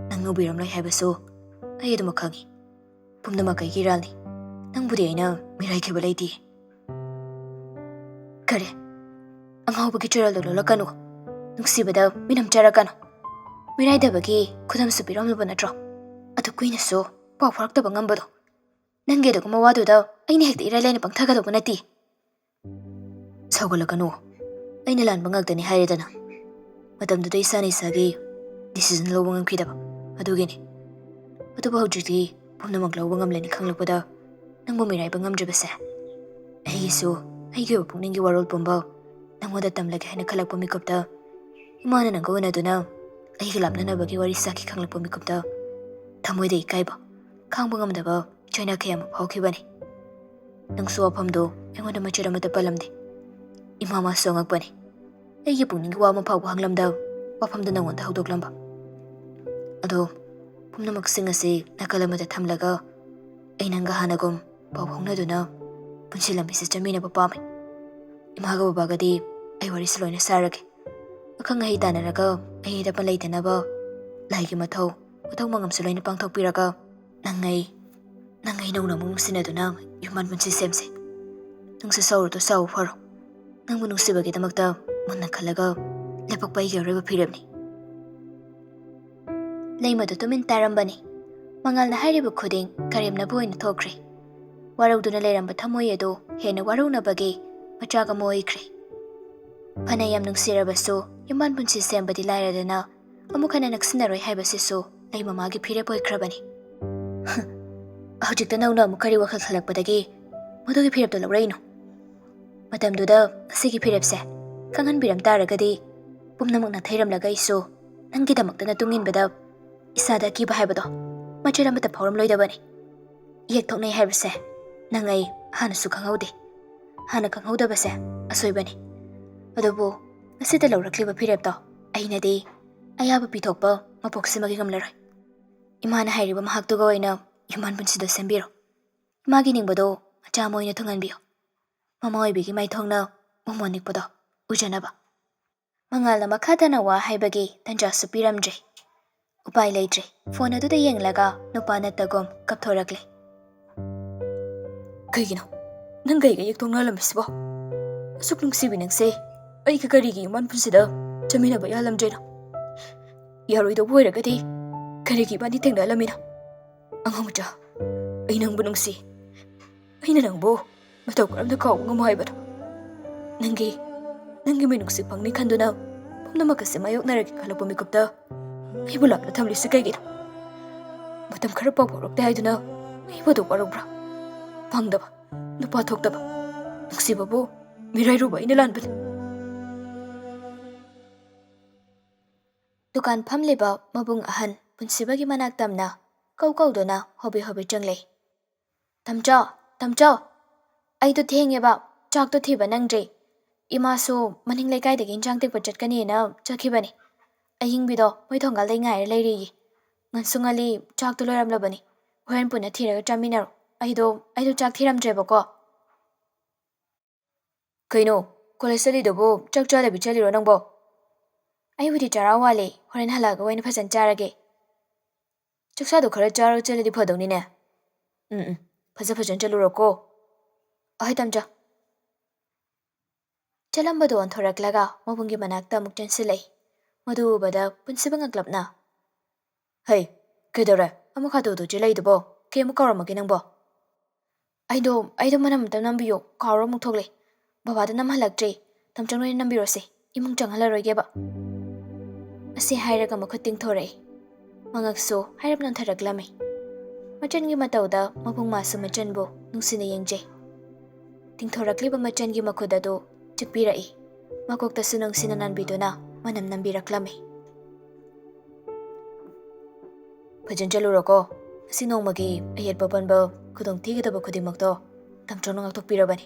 ꯅꯪ ꯎꯕꯤꯔꯝꯂꯣꯏ ꯍꯥꯏꯕꯁꯨ ꯑꯩ ꯑꯗꯨꯃꯛ ꯈꯪꯏ꯫ ꯄꯨꯝꯅꯃꯛ ꯑꯩꯒꯤ ꯏꯔꯥꯜꯅꯤ꯫ ꯅꯪꯕꯨꯗꯤ ꯑꯩꯅ ꯃꯤꯔꯥꯏꯈꯤꯕ ꯂꯩꯇꯦ꯫" "ꯀꯔꯤ? ꯑꯉꯥꯎꯕꯒꯤ ꯆꯨꯔꯥꯜꯗꯣ ꯂꯣꯜꯂꯛꯀꯅꯨ꯫ ꯅꯨꯡꯁꯤꯕꯗ ꯃꯤꯅꯝ ꯆꯥꯔꯛꯀꯅꯨ꯫ ꯃꯤꯔꯥꯏꯗꯕꯒꯤ ꯈꯨꯗꯝꯁꯨ ꯄꯤꯔꯝꯂꯕ ꯅꯠꯇ꯭ꯔꯣ? ꯑꯗꯨ ꯀꯨꯏꯅꯁꯨ ꯄꯥꯎ ꯐꯥꯎꯔꯛꯇꯕ ꯉꯝꯕꯗꯣ? ꯅꯪꯒꯤ ꯑꯗꯨꯒꯨꯝꯕ ꯋꯥꯗꯨꯗ ꯑꯩꯅ ꯍꯦꯛꯇ ꯏꯔꯥꯏ ꯂꯥꯏꯅ ꯄꯪꯊꯥꯒꯗꯧꯕ ꯅꯠꯇꯦ꯫" "ꯁꯥꯎꯒꯠꯂꯛꯀꯅꯨ꯫ ꯑꯩꯅ ꯂꯥꯟꯕ ꯉꯥꯛꯇꯅꯤ ꯍꯥꯏꯔꯦꯗꯅ꯫ ꯃꯇꯝꯗꯨꯗ ꯏꯁꯥꯅ ꯏꯁꯥꯒꯤ decision ꯂꯧꯕ ꯉꯝꯈꯤꯗꯕ ꯑꯗꯨꯒꯤꯅꯤ꯫ ꯑꯗꯨꯕꯨ ꯍꯧꯖꯤꯛꯇꯤ ꯄꯨꯝꯅꯃꯛ ꯂꯧꯕ ꯉꯝꯂꯅꯤ ꯈꯪꯂꯛꯄꯗ ꯅꯪꯕꯨ ꯃꯤꯔꯥꯏꯕ ꯉꯝꯗ꯭ꯔꯤꯕꯁꯦ ꯑꯩꯒꯤꯁꯨ, ꯑꯩꯒꯤ ꯑꯣꯏꯕ ꯄꯨꯛꯅꯤꯡꯒꯤ ꯋꯥꯔꯣꯜ ꯄꯨꯝꯕ ꯅꯪꯉꯣꯟꯗ ꯇꯝꯂꯒꯦ ꯍꯥꯏꯅ ꯈꯜꯂꯛꯄ ꯃꯤꯀꯨꯞꯇ ꯏꯃꯥꯅ ꯅꯪꯒ ꯎꯅꯗꯨꯅ ꯑꯩꯒ ꯂꯥꯞꯅꯅꯕꯒꯤ ꯋꯥꯔꯤ ꯁꯥꯈꯤ ꯈꯪꯂꯛꯄ ꯃꯤꯀꯨꯞꯇ ꯊꯃꯣꯏꯗ ꯏꯀꯥꯏꯕ, ꯈꯥꯡꯕ ꯉꯝꯗꯕ ꯆꯩꯅꯥ ꯀꯌꯥ ꯑꯃ ꯐꯥꯎꯈꯤꯕꯅꯤ꯫ ꯅꯪꯁꯨ ꯋꯥꯐꯝꯗꯨ ꯑꯩꯉꯣꯟꯗ ꯃꯆꯦꯠ ꯑꯃꯠꯇ ꯄꯜꯂꯝꯗꯦ꯫ ꯏꯃꯥ ꯃꯥꯁꯨ ꯑꯉꯛꯄꯅꯤ꯫ ꯑꯩꯒꯤ ꯄꯨꯛꯅꯤꯡꯒꯤ ꯋꯥ ꯑꯃ ꯐꯥꯎꯕ ꯍꯪꯂꯝꯗ ꯋꯥꯐꯝꯗꯨ ꯅꯪꯉꯣꯟꯗ ꯍꯧꯗꯣꯛꯂꯝꯕ꯫ ꯑꯗꯣ ꯄꯨꯝꯅꯃꯛꯁꯤꯡ ꯑꯁꯤ ꯅꯥꯀꯜ ꯑꯃꯗ ꯊꯝꯂꯒ ꯑꯩ ꯅꯪꯒ ꯍꯥꯟꯅꯒꯨꯝ ꯄꯥꯎ ꯐꯥꯎꯅꯗꯨꯅ ꯄꯨꯟꯁꯤ ꯂꯝꯕꯤꯁꯤ ꯆꯠꯃꯤꯟꯅꯕ ꯄꯥꯝꯃꯤ꯫ ꯏꯃꯥꯒ ꯕꯕꯥꯒꯗꯤ ꯑꯩ ꯋꯥꯔꯤꯁꯨ ꯂꯣꯏꯅ ꯁꯥꯔꯒꯦ꯫ ꯑꯈꯪ ꯑꯍꯩ ꯇꯥꯟꯅꯔꯒ ꯑꯍꯩꯗ ꯄꯟ ꯂꯩꯇꯅꯕ ꯂꯥꯏꯒꯤ ꯃꯊꯧ, ꯃꯊꯧ ꯃꯉꯝꯁꯨ ꯂꯣꯏꯅ ꯄꯥꯡꯊꯣꯛꯄꯤꯔꯒ ꯅꯪ ꯑꯩ, ꯅꯪ ꯑꯩ ꯅꯧꯅ ꯑꯃꯨꯛ ꯅꯨꯡꯁꯤꯅꯗꯨꯅ ꯌꯨꯝꯕꯥꯟ ꯄꯨꯟꯁꯤ ꯁꯦꯝꯁꯦ꯫ ꯅꯪꯁꯨ ꯁꯥꯎꯔꯨꯗꯣ ꯁꯥꯎ ꯐꯔꯣ꯫ ꯅꯪꯕꯨ ꯅꯨꯡꯁꯤꯕꯒꯤꯗꯃꯛꯇ ꯃꯨꯟꯅ ꯈꯜꯂꯒ ꯂꯦꯞꯄꯛꯄ ꯑꯩꯒꯤ ꯑꯔꯣꯏꯕ ꯐꯤꯔꯦꯞꯅꯤ꯫" ꯂꯩꯃꯗꯨ ꯇꯨꯃꯤꯟ ꯇꯥꯔꯝꯕꯅꯤ꯫ ꯃꯉꯥꯜꯅ ꯍꯥꯏꯔꯤꯕ ꯈꯨꯗꯤꯡ ꯀꯔꯦꯝꯅꯕ ꯑꯣꯏꯅ ꯊꯣꯛꯈ꯭ꯔꯦ꯫ ꯋꯥꯔꯧꯗꯨꯅ ꯂꯩꯔꯝꯕ ꯊꯃꯣꯏ ꯑꯗꯨ ꯍꯦꯟꯅ ꯋꯥꯔꯧꯅꯕꯒꯤ ꯃꯆꯥꯛ ꯑꯃ ꯑꯣꯏꯈ꯭ꯔꯦ꯫ ꯐꯅ ꯌꯥꯝ ꯅꯨꯡꯁꯤꯔꯕꯁꯨ ꯌꯨꯝꯕꯥꯟ ꯄꯨꯟꯁꯤ ꯁꯦꯝꯕꯗꯤ ꯂꯥꯏꯔꯗꯅ ꯑꯃꯨꯛ ꯍꯟꯅ ꯅꯛꯁꯤꯟꯅꯔꯣꯏ ꯍꯥꯏꯕꯁꯤꯁꯨ ꯂꯩ ꯃꯃꯥꯒꯤ ꯐꯤꯔꯦꯞ ꯑꯣꯏꯈ꯭ꯔꯕꯅꯤ꯫ ꯍꯧꯖꯤꯛꯇ ꯅꯧꯅ ꯑꯃꯨꯛ ꯀꯔꯤ ꯋꯥꯈꯜ ꯈꯜꯂꯛꯄꯗꯒꯤ ꯃꯗꯨꯒꯤ ꯐꯤꯔꯦꯞꯇꯣ ꯂꯧꯔꯛꯏꯅꯣ? ꯃꯇꯝꯗꯨꯗ ꯑꯁꯤꯒꯤ ꯐꯤꯔꯦꯞꯁꯦ ꯈꯪꯍꯟꯕꯤꯔꯝ ꯇꯥꯔꯒꯗꯤ ꯄꯨꯝꯅꯃꯛ ꯅꯥꯊꯩꯔꯝꯂꯒ ꯑꯩꯁꯨ ꯅꯪꯒꯤꯗꯃꯛꯇꯅ ꯇꯨꯡ ꯏꯟꯕꯗ ꯏꯁꯥꯗ ꯑꯀꯤꯕ ꯍꯥꯏꯕꯗꯣ ꯃꯆꯦꯠ ꯑꯃꯠꯇ ꯐꯥꯎꯔꯝꯂꯣꯏꯗꯕꯅꯤ꯫ ꯌꯦꯛꯊꯣꯛꯅꯩ ꯍꯥꯏꯕꯁꯦ ꯅꯪ ꯑꯩ ꯍꯥꯟꯅꯁꯨ ꯈꯪꯍꯧꯗꯦ꯫ ꯍꯥꯟꯅ ꯈꯪꯍꯧꯗꯕꯁꯦ ꯑꯁꯣꯏꯕꯅꯤ꯫ ꯑꯗꯨꯕꯨ ꯉꯁꯤꯗ ꯂꯧꯔꯛꯂꯤꯕ ꯐꯤꯔꯦꯞꯇꯣ ꯑꯩꯅꯗꯤ ꯑꯌꯥꯕ ꯄꯤꯊꯣꯛꯄ ꯃꯄꯣꯛꯁꯤꯃꯒꯤ ꯉꯝꯂꯔꯣꯏ꯫ ꯏꯃꯥꯅ ꯍꯥꯏꯔꯤꯕ ꯃꯍꯥꯛꯇꯨꯒ ꯑꯣꯏꯅ ꯌꯨꯝꯕꯥꯟ ꯄꯨꯟꯁꯤꯗꯣ ꯁꯦꯝꯕꯤꯔꯣ꯫ ꯏꯃꯥꯒꯤ ꯅꯤꯡꯕꯗꯣ ꯃꯆꯥ ꯑꯃ ꯑꯣꯏꯅ ꯊꯨꯡꯍꯟꯕꯤꯌꯨ꯫ ꯃꯃꯥ ꯑꯣꯏꯕꯤꯒꯤ ꯃꯥꯏꯊꯣꯡꯅ ꯃꯃꯣꯟ ꯅꯤꯛꯄꯗꯣ ꯎꯖꯅꯕ꯫ ꯃꯉꯥꯜꯅ ꯃꯈꯥ ꯇꯥꯅ ꯋꯥ ꯍꯥꯏꯕꯒꯤ ꯇꯟꯖꯥꯁꯨ ꯄꯤꯔꯝꯗ꯭ꯔꯦ꯫ ꯎꯄꯥꯏ ꯂꯩꯇ꯭ꯔꯦ꯫ ꯐꯣꯟ ꯑꯗꯨꯗ ꯌꯦꯡꯂꯒ ꯅꯨꯄꯥ ꯅꯠꯇꯒꯨꯝ ꯀꯞꯊꯣꯔꯛꯂꯦ꯫ ꯀꯩꯒꯤꯅꯣ ꯅꯪ ꯀꯩꯒ ꯌꯦꯛꯊꯣꯛꯅꯔꯝꯃꯤꯁꯤꯕꯣ? ꯑꯁꯨꯛ ꯅꯨꯡꯁꯤꯕꯤ ꯅꯪꯁꯦ ꯑꯩꯒ ꯀꯔꯤꯒꯤ ꯌꯨꯝꯕꯥꯟ ꯄꯨꯟꯁꯤꯗ ꯆꯠꯃꯤꯟꯅꯕ ꯌꯥꯍꯜꯂꯝꯗ꯭ꯔꯤꯅꯣ? ꯌꯥꯔꯣꯏꯗꯧꯕ ꯑꯣꯏꯔꯒꯗꯤ ꯀꯔꯤꯒꯤ ꯏꯕꯥꯅꯤ ꯊꯦꯡꯅꯍꯜꯂꯝꯃꯤꯅꯣ? ꯑꯉꯥꯡ ꯃꯆꯥ, ꯑꯩ ꯅꯪꯕꯨ ꯅꯨꯡꯁꯤ꯫ ꯑꯩꯅ ꯅꯪꯕꯨ ꯃꯇꯧ ꯀꯔꯝꯅ ꯀꯥꯎꯕ ꯉꯝꯃꯣ ꯍꯥꯏꯕꯅꯣ? ꯅꯪꯒꯤ, ꯅꯪꯒꯤ ꯃꯤꯅꯨꯡꯁꯤ ꯐꯪꯅꯤ ꯈꯟꯗꯨꯅ ꯄꯨꯝꯅꯃꯛ ꯑꯁꯤ ꯃꯥꯌꯣꯛꯅꯔꯒꯦ ꯈꯜꯂꯛꯄ ꯃꯤꯀꯨꯞꯇ ꯑꯩꯕꯨ ꯂꯥꯞꯅ ꯊꯝꯂꯤꯁꯤ ꯀꯩꯒꯤꯅꯣ? ꯃꯇꯝ ꯈꯔ ꯄꯥꯎ ꯐꯥꯎꯔꯛꯇꯦ ꯍꯥꯏꯗꯨꯅ ꯑꯩꯕꯨ ꯑꯗꯨꯛ ꯋꯥꯔꯧꯕ꯭ꯔꯥ? ꯄꯪꯗꯕ, ꯅꯨꯄꯥ ꯊꯣꯛꯇꯕ, ꯅꯨꯡꯁꯤꯕꯕꯨ ꯃꯤꯔꯥꯏꯔꯨꯕ ꯑꯩꯅ ꯂꯥꯟꯕꯅꯤ꯫ ꯗꯨꯀꯥꯟ ꯐꯝꯂꯤꯕ ꯃꯕꯨꯡ ꯑꯍꯟ ꯄꯨꯟꯁꯤꯕꯒꯤ ꯃꯅꯥꯛ ꯇꯝꯅ ꯀꯧ ꯀꯧꯗꯨꯅ ꯍꯣꯕꯦ ꯍꯣꯕꯦ ꯆꯪꯂꯛꯏ꯫ "ꯇꯝꯆꯧ, ꯇꯝꯆꯧ, ꯑꯩꯗꯣ ꯊꯦꯡꯉꯦꯕ, ꯆꯥꯛꯇꯣ ꯊꯤꯕ ꯅꯪꯗ꯭ꯔꯤ꯫ ꯏꯃꯥꯁꯨ ꯃꯅꯤꯡ ꯂꯩꯀꯥꯏꯗꯒꯤ ꯏꯟꯁꯥꯡ ꯇꯦꯛꯄ ꯆꯠꯀꯅꯤꯅ ꯆꯠꯈꯤꯕꯅꯤ꯫ ꯑꯍꯤꯡꯕꯤꯗꯣ ꯃꯣꯏ ꯊꯣꯡꯒꯥꯜꯗꯩ ꯉꯥꯏꯔ ꯂꯩꯔꯤꯌꯦ꯫ ꯉꯟꯁꯨ ꯉꯜꯂꯤ, ꯆꯥꯛꯇꯣ ꯂꯣꯏꯔꯝꯂꯕꯅꯤ꯫ ꯍꯣꯔꯦꯟ ꯄꯨꯟꯅ ꯊꯤꯔꯒ ꯆꯥꯃꯤꯟꯅꯔꯣ꯫ ꯑꯩꯗꯣ, ꯑꯩꯗꯣ ꯆꯥꯛ ꯊꯤꯔꯝꯗ꯭ꯔꯦꯕꯀꯣ꯫" "ꯀꯩꯅꯣ, ꯀꯣꯂꯦꯖ ꯆꯠꯂꯤꯗꯨꯕꯨ ꯆꯥꯛ ꯆꯥꯗꯕꯤ ꯆꯠꯂꯤꯔꯣ ꯅꯪꯕꯣ?" "ꯑꯩꯕꯨꯗꯤ ꯆꯔꯥ ꯋꯥꯠꯂꯤ, ꯍꯣꯔꯦꯟ ꯍꯜꯂꯛꯑꯒ ꯑꯣꯏꯅ ꯐꯖꯅ ꯆꯥꯔꯒꯦ꯫" "ꯆꯥꯛꯆꯥꯗꯣ ꯈꯔ ꯆꯥꯔꯒ ꯆꯠꯂꯗꯤ ꯐꯗꯧꯅꯤꯅꯦ꯫ ꯎꯝ, ꯎꯝ, ꯐꯖ ꯐꯖꯅ ꯆꯠꯂꯨꯔꯣꯀꯣ꯫" "ꯑꯍꯣꯏ, ꯇꯝꯆꯧ꯫" ꯆꯠꯂꯝꯕꯗꯣ ꯑꯣꯟꯊꯣꯔꯛꯂꯒ ꯃꯕꯨꯡꯒꯤ ꯃꯅꯥꯛꯇ ꯑꯃꯨꯛ ꯆꯪꯁꯤꯜꯂꯛꯏ꯫ ꯃꯗꯨ ꯎꯕꯗ ꯄꯨꯟꯁꯤꯕ ꯉꯛꯂꯞꯅ, "ꯍꯩ, ꯀꯩꯗꯧꯔꯦ? ꯑꯃꯨꯛ ꯍꯥꯊꯨ ꯍꯥꯊꯨ ꯆꯦꯜꯂꯛꯏꯗꯨꯕꯣ? ꯀꯩ ꯑꯃꯨꯛ ꯀꯥꯎꯔꯝꯃꯒꯦ ꯅꯪꯕꯣ?" "ꯑꯩꯗꯣ, ꯑꯩꯗꯣ ꯃꯅꯝ ꯑꯝꯇ ꯅꯝꯕꯤꯌꯣ, ꯀꯥꯎꯔ ꯑꯃꯨꯛ ꯊꯣꯛꯂꯦ꯫ ꯕꯕꯥꯗ ꯅꯝꯍꯜꯂꯛꯇ꯭ꯔꯤ, ꯇꯝꯆꯧꯅ ꯑꯣꯏꯅ ꯅꯝꯕꯤꯔꯣꯁꯦ꯫" ꯏꯃꯨꯡ ꯆꯪꯍꯜꯂꯔꯣꯏꯒꯦꯕ꯫ ꯑꯁꯤ ꯍꯥꯏꯔꯒ ꯃꯈꯨꯠ ꯇꯤꯡꯊꯣꯔꯛꯏ꯫ ꯃꯉꯛꯁꯨ ꯍꯥꯏꯔꯞ ꯅꯣꯟꯊꯔꯛꯂꯝꯃꯤ꯫ ꯃꯆꯟꯒꯤ ꯃꯇꯧꯗ ꯃꯕꯨꯡ ꯃꯥꯁꯨ ꯃꯆꯟꯕꯨ ꯅꯨꯡꯁꯤꯅ ꯌꯦꯡꯖꯩ꯫ ꯇꯤꯡꯊꯣꯔꯛꯂꯤꯕ ꯃꯆꯟꯒꯤ ꯃꯈꯨꯠ ꯑꯗꯨ ꯆꯤꯛꯄꯤꯔꯛꯏ꯫ ꯃꯀꯣꯛꯇꯁꯨ ꯅꯨꯡꯁꯤꯅ ꯅꯥꯟꯕꯤꯗꯨꯅ ꯃꯅꯝ ꯅꯝꯕꯤꯔꯛꯂꯝꯃꯤ꯫ "ꯐꯖꯅ ꯆꯠꯂꯨꯔꯣꯀꯣ꯫ ꯉꯁꯤ ꯅꯣꯡꯃꯒꯤ ꯑꯌꯦꯠꯄ ꯄꯟꯕ, ꯈꯨꯗꯣꯡ ꯊꯤꯒꯗꯕ ꯈꯨꯗꯤꯡꯃꯛꯇꯣ ꯇꯝꯆꯧꯅ ꯉꯥꯛꯊꯣꯛꯄꯤꯔꯕꯅꯤ꯫"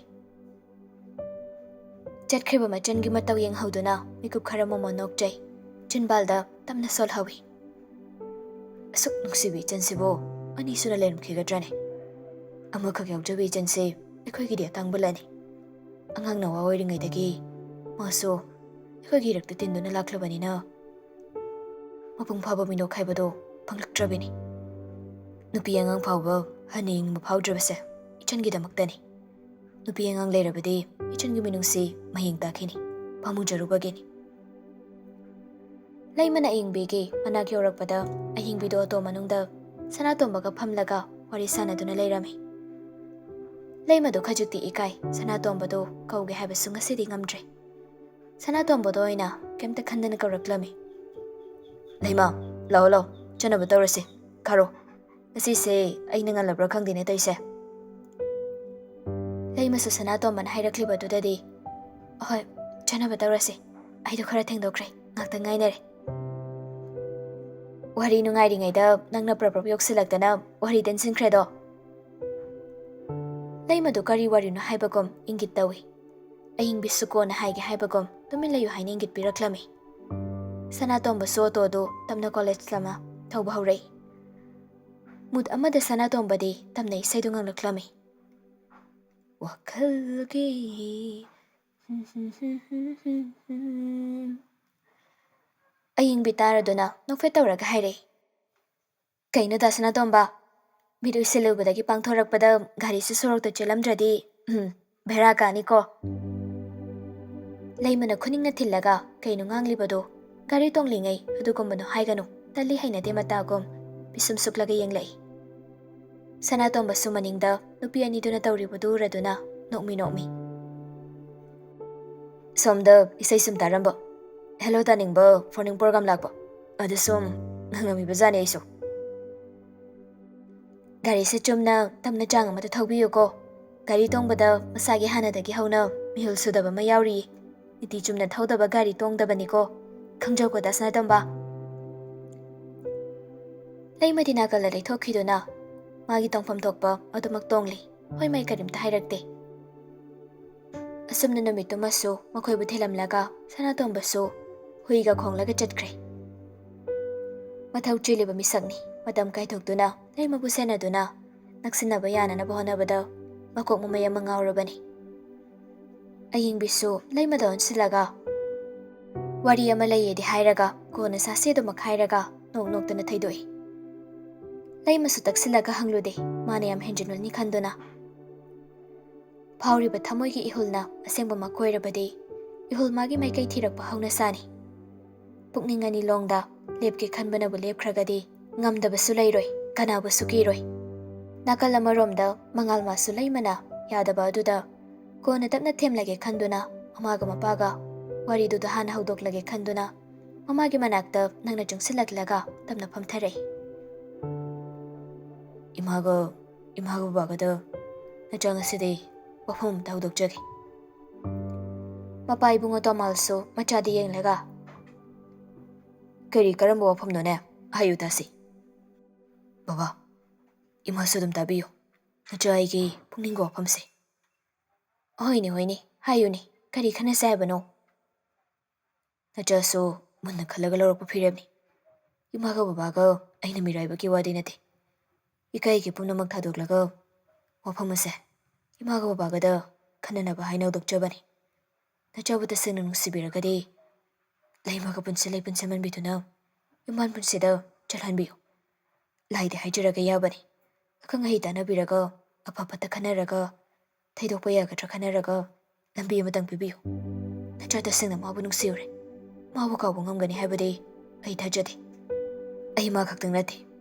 ꯆꯠꯈ꯭ꯔꯤꯕ ꯃꯆꯟꯒꯤ ꯃꯇꯧ ꯌꯦꯡꯍꯧꯗꯨꯅ ꯃꯤꯀꯨꯞ ꯈꯔ ꯃꯣꯃꯣꯟ ꯅꯣꯛꯆꯩ꯫ ꯆꯤꯟꯕꯥꯜꯗ ꯇꯞꯅ ꯁꯣꯜꯍꯧꯏ꯫ ꯑꯁꯨꯛ ꯅꯨꯡꯁꯤꯕꯤ ꯏꯆꯟꯁꯤꯕꯨ ꯑꯅꯤꯁꯨꯅ ꯂꯩꯔꯝꯈꯤꯒꯗ꯭ꯔꯅꯦ? ꯑꯃꯈꯛ ꯌꯥꯎꯖꯕꯤ ꯏꯆꯟꯁꯤ ꯑꯩꯈꯣꯏꯒꯤꯗꯤ ꯑꯇꯥꯡꯕ ꯂꯟꯅꯤ꯫ ꯑꯉꯥꯡ ꯅꯋꯥ ꯑꯣꯏꯔꯤꯉꯩꯗꯒꯤ ꯃꯥꯁꯨ ꯑꯩꯈꯣꯏꯒꯤ ꯏꯔꯛꯇ ꯇꯤꯟꯗꯨꯅ ꯂꯥꯛꯂꯕꯅꯤꯅ ꯃꯄꯨꯡ ꯐꯥꯕ ꯃꯤꯅꯣꯛ ꯍꯥꯏꯕꯗꯣ ꯐꯪꯂꯛꯇ꯭ꯔꯕꯅꯤ꯫ ꯅꯨꯄꯤ ꯑꯉꯥꯡ ꯐꯥꯎꯕ ꯍꯟꯅ ꯌꯦꯡꯅꯤꯡꯕ ꯐꯥꯎꯗ꯭ꯔꯕꯁꯦ ꯏꯆꯟꯒꯤꯗꯃꯛꯇꯅꯤ꯫ ꯅꯨꯄꯤ ꯑꯉꯥꯡ ꯂꯩꯔꯕꯗꯤ ꯏꯆꯟꯒꯤ ꯃꯤꯅꯨꯡꯁꯤ ꯃꯍꯌꯦꯡ ꯇꯥꯈꯤꯅꯤ꯫ ꯄꯥꯝꯃꯨꯖꯔꯨꯕꯒꯤꯅꯤ꯫ ꯂꯩꯃꯅ ꯑꯌꯤꯡꯕꯤꯒꯤ ꯃꯅꯥꯛ ꯌꯧꯔꯛꯄꯗ ꯑꯌꯤꯡꯕꯤꯗꯣ ꯑꯣꯇꯣ ꯃꯅꯨꯡꯗ ꯁꯅꯥꯇꯣꯝꯕꯒ ꯐꯝꯂꯒ ꯋꯥꯔꯤ ꯁꯥꯟꯅꯗꯨꯅ ꯂꯩꯔꯝꯃꯤ꯫ ꯂꯩꯃꯗꯣ ꯈꯖꯤꯛꯇꯤ ꯏꯀꯥꯏ꯫ ꯁꯅꯥꯇꯣꯝꯕꯗꯣ ꯀꯧꯒꯦ ꯍꯥꯏꯕꯁꯨ ꯉꯁꯤꯗꯤ ꯉꯝꯗ꯭ꯔꯦ꯫ ꯁꯅꯥꯇꯣꯝꯕꯗꯣ ꯑꯣꯏꯅ ꯀꯩꯝꯇ ꯈꯟꯗꯅ ꯀꯧꯔꯛꯂꯝꯃꯤ꯫ "ꯂꯩꯃ, ꯂꯥꯛꯑꯣ ꯂꯥꯛꯑꯣ, ꯆꯠꯅꯕ ꯇꯧꯔꯁꯤ꯫ ꯈꯥꯔꯣ, ꯉꯁꯤꯁꯦ ꯑꯩꯅ ꯉꯜꯂꯕ꯭ꯔꯥ ꯈꯪꯗꯦꯅꯦ ꯇꯧꯔꯤꯁꯦ꯫" ꯂꯩꯃꯁꯨ ꯁꯅꯥꯇꯣꯝꯕꯅ ꯍꯥꯏꯔꯛꯂꯤꯕꯗꯨꯗꯗꯤ, "ꯑꯍꯣꯏ, ꯆꯠꯅꯕ ꯇꯧꯔꯁꯤ꯫ ꯑꯩꯗꯣ ꯈꯔ ꯊꯦꯡꯗꯣꯛꯈ꯭ꯔꯦ, ꯉꯥꯛꯇꯪ ꯉꯥꯏꯅꯔꯦ꯫" ꯋꯥꯔꯤ ꯅꯨꯡꯉꯥꯏꯔꯤꯉꯩꯗ ꯅꯪꯅ ꯄ꯭ꯔꯞ ꯄ꯭ꯔꯞ ꯌꯣꯛꯁꯤꯜꯂꯛꯇꯅ ꯋꯥꯔꯤ ꯇꯦꯟꯁꯤꯟꯈ꯭ꯔꯦꯗꯣ꯫ ꯂꯩꯃꯗꯨ ꯀꯔꯤ ꯋꯥꯔꯤꯅꯣ ꯍꯥꯏꯕꯒꯨꯝ ꯏꯪꯒꯤꯠ ꯇꯧꯏ꯫ ꯑꯌꯤꯡꯕꯤꯁꯨ ꯀꯣꯟꯅ ꯍꯥꯏꯒꯦ ꯍꯥꯏꯕꯒꯨꯝ ꯇꯨꯃꯤꯟ ꯂꯩꯌꯨ ꯍꯥꯏꯅ ꯏꯪꯒꯤꯠ ꯄꯤꯔꯛꯂꯝꯃꯤ꯫ ꯁꯅꯥꯇꯣꯝꯕꯁꯨ ꯑꯣꯇꯣꯗꯨ ꯇꯞꯅ ꯀꯣꯂꯦꯖ ꯂꯝꯃ ꯊꯧꯕ ꯍꯧꯔꯛꯏ꯫ ꯃꯨꯠ ꯑꯃꯗ ꯁꯅꯥꯇꯣꯝꯕꯗꯤ ꯇꯞꯅ ꯏꯁꯩꯗꯨ ꯉꯪꯂꯛꯂꯝꯃꯤ꯫ ꯋꯥꯈꯜꯒꯤ ꯑꯌꯤꯡꯕꯤ ꯇꯥꯔꯗꯨꯅ ꯅꯣꯛꯐꯦꯠ ꯇꯧꯔꯒ ꯍꯥꯏꯔꯛꯏ, "ꯀꯩꯅꯣ ꯗꯥ ꯁꯅꯥꯇꯣꯝꯕ? ꯃꯤꯠ ꯎꯏꯁꯤꯜꯂꯨꯕꯗꯒꯤ ꯄꯥꯡꯊꯣꯔꯛꯄꯗ ꯒꯥꯔꯤꯁꯨ ꯁꯣꯔꯣꯛꯇ ꯆꯦꯜꯂꯝꯗ꯭ꯔꯗꯤ, ꯎꯝ, ꯚꯦꯔꯥ ꯀꯥꯅꯤꯀꯣ꯫" ꯂꯩꯃꯅ ꯈꯨꯅꯤꯡꯅ ꯊꯤꯜꯂꯒ ꯀꯩꯅꯣ ꯉꯥꯡꯂꯤꯕꯗꯣ? "ꯒꯥꯔꯤ ꯇꯣꯡꯂꯤꯉꯩ ꯑꯗꯨꯒꯨꯝꯕꯗꯣ ꯍꯥꯏꯒꯅꯨ, ꯇꯜꯂꯤ ꯍꯩꯅꯗꯦ ꯃꯇꯥꯒꯨꯝ꯫" ꯄꯤꯁꯨꯝ ꯁꯨꯛꯂꯒ ꯌꯦꯡꯂꯛꯏ꯫ ꯁꯅꯥꯇꯣꯝꯕꯁꯨ ꯃꯅꯤꯡꯗ ꯅꯨꯄꯤ ꯑꯅꯤꯗꯨꯅ ꯇꯧꯔꯤꯕꯗꯨ ꯎꯔꯗꯨꯅ ꯅꯣꯛꯃꯤ ꯅꯣꯛꯃꯤ꯫ ꯁꯣꯝꯗ ꯏꯁꯩ ꯁꯨꯝ ꯇꯥꯔꯝꯕ, ꯍꯦꯜꯂꯣ ꯇꯥꯅꯤꯡꯕ ꯐꯣꯟ ꯔꯤꯡ ꯄ꯭ꯔꯣꯒ꯭ꯔꯥꯝ ꯂꯥꯛꯄ, ꯑꯗꯨ ꯁꯨꯝ ꯉꯪꯉꯝꯃꯤꯕ ꯖꯥꯠꯅꯤ ꯑꯩꯁꯨ꯫ ꯒꯥꯔꯤꯁꯦ ꯆꯨꯝꯅ ꯇꯞꯅ ꯆꯥꯡ ꯑꯃꯗ ꯊꯧꯕꯤꯌꯨꯀꯣ꯫ ꯒꯥꯔꯤ ꯇꯣꯡꯕꯗ ꯃꯁꯥꯒꯤ ꯍꯥꯟꯅꯗꯒꯤ ꯍꯧꯅ ꯃꯤꯍꯨꯜ ꯁꯨꯗꯕ ꯑꯃ ꯌꯥꯎꯔꯤꯌꯦ꯫ ꯅꯤꯇꯤ ꯆꯨꯝꯅ ꯊꯧꯗꯕ ꯒꯥꯔꯤ ꯇꯣꯡꯗꯕꯅꯤꯀꯣ꯫ ꯈꯪꯖꯧꯀꯣ ꯗꯥ ꯁꯅꯥꯇꯣꯝꯕ꯫ ꯂꯩꯃꯗꯤ ꯅꯥꯀꯜꯗ ꯂꯩꯊꯣꯛꯈꯤꯗꯨꯅ ꯃꯥꯒꯤ ꯇꯣꯡꯐꯝ ꯊꯣꯛꯄ ꯑꯗꯨꯃꯛ ꯇꯣꯡꯂꯤ꯫ ꯍꯣꯏ ꯃꯥꯏ ꯀꯔꯤꯝꯇ ꯍꯥꯏꯔꯛꯇꯦ꯫ ꯑꯁꯨꯝꯅ ꯅꯨꯃꯤꯠꯇꯨꯃꯁꯨ ꯃꯈꯣꯏꯕꯨ ꯊꯤꯜꯂꯝꯂꯒ ꯁꯅꯥꯇꯣꯝꯕꯁꯨ ꯍꯨꯏꯒ ꯈꯣꯡꯂꯒ ꯆꯠꯈ꯭ꯔꯦ꯫ ꯃꯊꯧ ꯆꯤꯜꯂꯤꯕ ꯃꯤꯁꯛꯅꯤ꯫ ꯃꯇꯝ ꯀꯥꯏꯊꯣꯛꯇꯨꯅ ꯂꯩꯃꯕꯨ ꯁꯦꯟꯅꯗꯨꯅ ꯅꯛꯁꯤꯟꯅꯕ ꯌꯥꯅꯅꯕ ꯍꯣꯠꯅꯕꯗ ꯃꯀꯣꯛ ꯃꯃꯩ ꯑꯃ ꯉꯥꯎꯔꯕꯅꯤ꯫ ꯑꯌꯤꯡꯕꯤꯁꯨ ꯂꯩꯃꯗ ꯑꯣꯟꯁꯤꯜꯂꯒ ꯋꯥꯔꯤ ꯑꯃ ꯂꯩꯌꯦꯗꯤ ꯍꯥꯏꯔꯒ ꯀꯣꯟꯅ ꯁꯥꯁꯦꯗꯨꯃꯛ ꯍꯥꯏꯔꯒ ꯅꯣꯛ ꯅꯣꯛꯇꯅ ꯊꯩꯗꯣꯛꯏ꯫ ꯂꯩꯃꯁꯨ ꯇꯛꯁꯤꯜꯂꯒ ꯍꯪꯂꯨꯗꯦ, ꯃꯥꯅ ꯌꯥꯝ ꯍꯦꯟꯖꯤꯟꯃꯜꯅꯤ ꯈꯟꯗꯨꯅ꯫ ꯐꯥꯎꯔꯤꯕ ꯊꯃꯣꯏꯒꯤ ꯏꯍꯨꯜꯅ ꯑꯁꯦꯡꯕꯃꯛ ꯑꯣꯏꯔꯕꯗꯤ ꯏꯍꯨꯜ ꯃꯥꯒꯤ ꯃꯥꯏꯀꯩ ꯊꯤꯔꯛꯄ ꯍꯧꯅ ꯁꯥꯅꯤ꯫ ꯄꯨꯛꯅꯤꯡ ꯑꯅꯤ ꯂꯣꯡꯗ ꯂꯦꯞꯀꯦ ꯈꯟꯕꯅꯕꯨ ꯂꯦꯞꯈ꯭ꯔꯒꯗꯤ ꯉꯝꯗꯕꯁꯨ ꯂꯩꯔꯣꯏ, ꯀꯅꯥꯕꯨꯁꯨ ꯀꯤꯔꯣꯏ꯫ ꯅꯥꯀꯜ ꯑꯃꯔꯣꯝꯗ ꯃꯉꯥꯜ ꯃꯥꯁꯨ ꯂꯩꯃꯅ ꯌꯥꯗꯕ ꯑꯗꯨꯗ ꯀꯣꯟꯅ ꯇꯞꯅ ꯊꯦꯝꯂꯒꯦ ꯈꯟꯗꯨꯅ ꯃꯃꯥꯒ ꯃꯄꯥꯒ ꯋꯥꯔꯤꯗꯨꯗ ꯍꯥꯟꯅ ꯍꯧꯗꯣꯛꯂꯒꯦ ꯈꯟꯗꯨꯅ ꯃꯃꯥꯒꯤ ꯃꯅꯥꯛꯇ ꯅꯪꯅ ꯆꯪꯁꯤꯜꯂꯛꯂꯒ ꯇꯞꯅ ꯐꯝꯊꯔꯛꯏ꯫ ꯏꯃꯥꯒ, ꯏꯃꯥꯒ ꯕꯕꯥꯒꯗ ꯅꯆꯥ ꯉꯁꯤꯗꯤ ꯋꯥꯐꯝ ꯑꯝꯇ ꯍꯧꯗꯣꯛꯆꯒꯦ꯫ ꯃꯄꯥ ꯏꯕꯨꯡꯉꯣ ꯇꯣꯃꯥꯜꯁꯨ ꯃꯆꯥꯗ ꯌꯦꯡꯂꯒ, "ꯀꯔꯤ, ꯀꯔꯝꯕ ꯋꯥꯐꯝꯅꯣꯅꯦ? ꯍꯥꯏꯌꯨ ꯇꯥꯁꯤ꯫" "ꯕꯕꯥ, ꯏꯃꯥꯁꯨ ꯑꯗꯨꯝ ꯇꯥꯕꯤꯌꯨ꯫ ꯅꯆꯥ ꯑꯩꯒꯤ ꯄꯨꯛꯅꯤꯡꯒꯤ ꯋꯥꯐꯝꯁꯦ꯫" "ꯍꯣꯏꯅꯦ, ꯍꯣꯏꯅꯦ, ꯍꯥꯏꯌꯨꯅꯦ, ꯀꯔꯤ ꯈꯟꯅꯁꯦ ꯍꯥꯏꯕꯅꯣ?" ꯅꯆꯥꯁꯨ ꯃꯨꯟꯅ ꯈꯜꯂꯒ ꯂꯧꯔꯛꯄ ꯐꯤꯔꯦꯞꯅꯤ꯫ ꯏꯃꯥꯒ ꯕꯕꯥꯒ ꯑꯩꯅ ꯃꯤꯔꯥꯏꯕꯒꯤ ꯋꯥꯗꯤ ꯅꯠꯇꯦ꯫ ꯏꯀꯥꯏꯒꯤ ꯄꯨꯝꯅꯃꯛ ꯊꯥꯗꯣꯛꯂꯒ ꯋꯥꯐꯝ ꯑꯁꯦ ꯏꯃꯥꯒ ꯕꯕꯥꯒꯗ ꯈꯟꯅꯅꯕ ꯍꯥꯏꯅ ꯍꯧꯗꯣꯛꯆꯕꯅꯤ꯫ ꯅꯆꯥꯕꯨ ꯇꯁꯦꯡꯅ ꯅꯨꯡꯁꯤꯕꯤꯔꯒꯗꯤ ꯂꯩꯃꯒ ꯄꯨꯟꯁꯤ ꯂꯩꯄꯨꯟ ꯁꯦꯝꯍꯟꯕꯤꯗꯨꯅ ꯌꯨꯝꯕꯥꯟ ꯄꯨꯟꯁꯤꯗ ꯆꯠꯍꯟꯕꯤꯌꯨ꯫ ꯂꯥꯏꯗꯤ ꯍꯥꯏꯖꯔꯒ ꯌꯥꯕꯅꯤ꯫ ꯑꯈꯪ ꯑꯍꯩ ꯇꯥꯟꯅꯕꯤꯔꯒ ꯑꯐ ꯐꯠꯇ ꯈꯟꯅꯔꯒ ꯊꯩꯗꯣꯛꯄ ꯌꯥꯒꯗ꯭ꯔꯥ ꯈꯟꯅꯔꯒ ꯂꯝꯕꯤ ꯑꯃꯇꯪ ꯄꯤꯕꯤꯌꯨ꯫ ꯅꯆꯥ ꯇꯁꯦꯡꯅ ꯃꯥꯕꯨ ꯅꯨꯡꯁꯤꯔꯨꯔꯦ꯫ ꯃꯥꯕꯨ ꯀꯥꯎꯕ ꯉꯝꯒꯅꯤ ꯍꯥꯏꯕꯗꯤ ꯑꯩ ꯊꯥꯖꯗꯦ꯫ ꯑꯩ ꯃꯥ ꯈꯛꯇꯪ ꯅꯠꯇꯦ,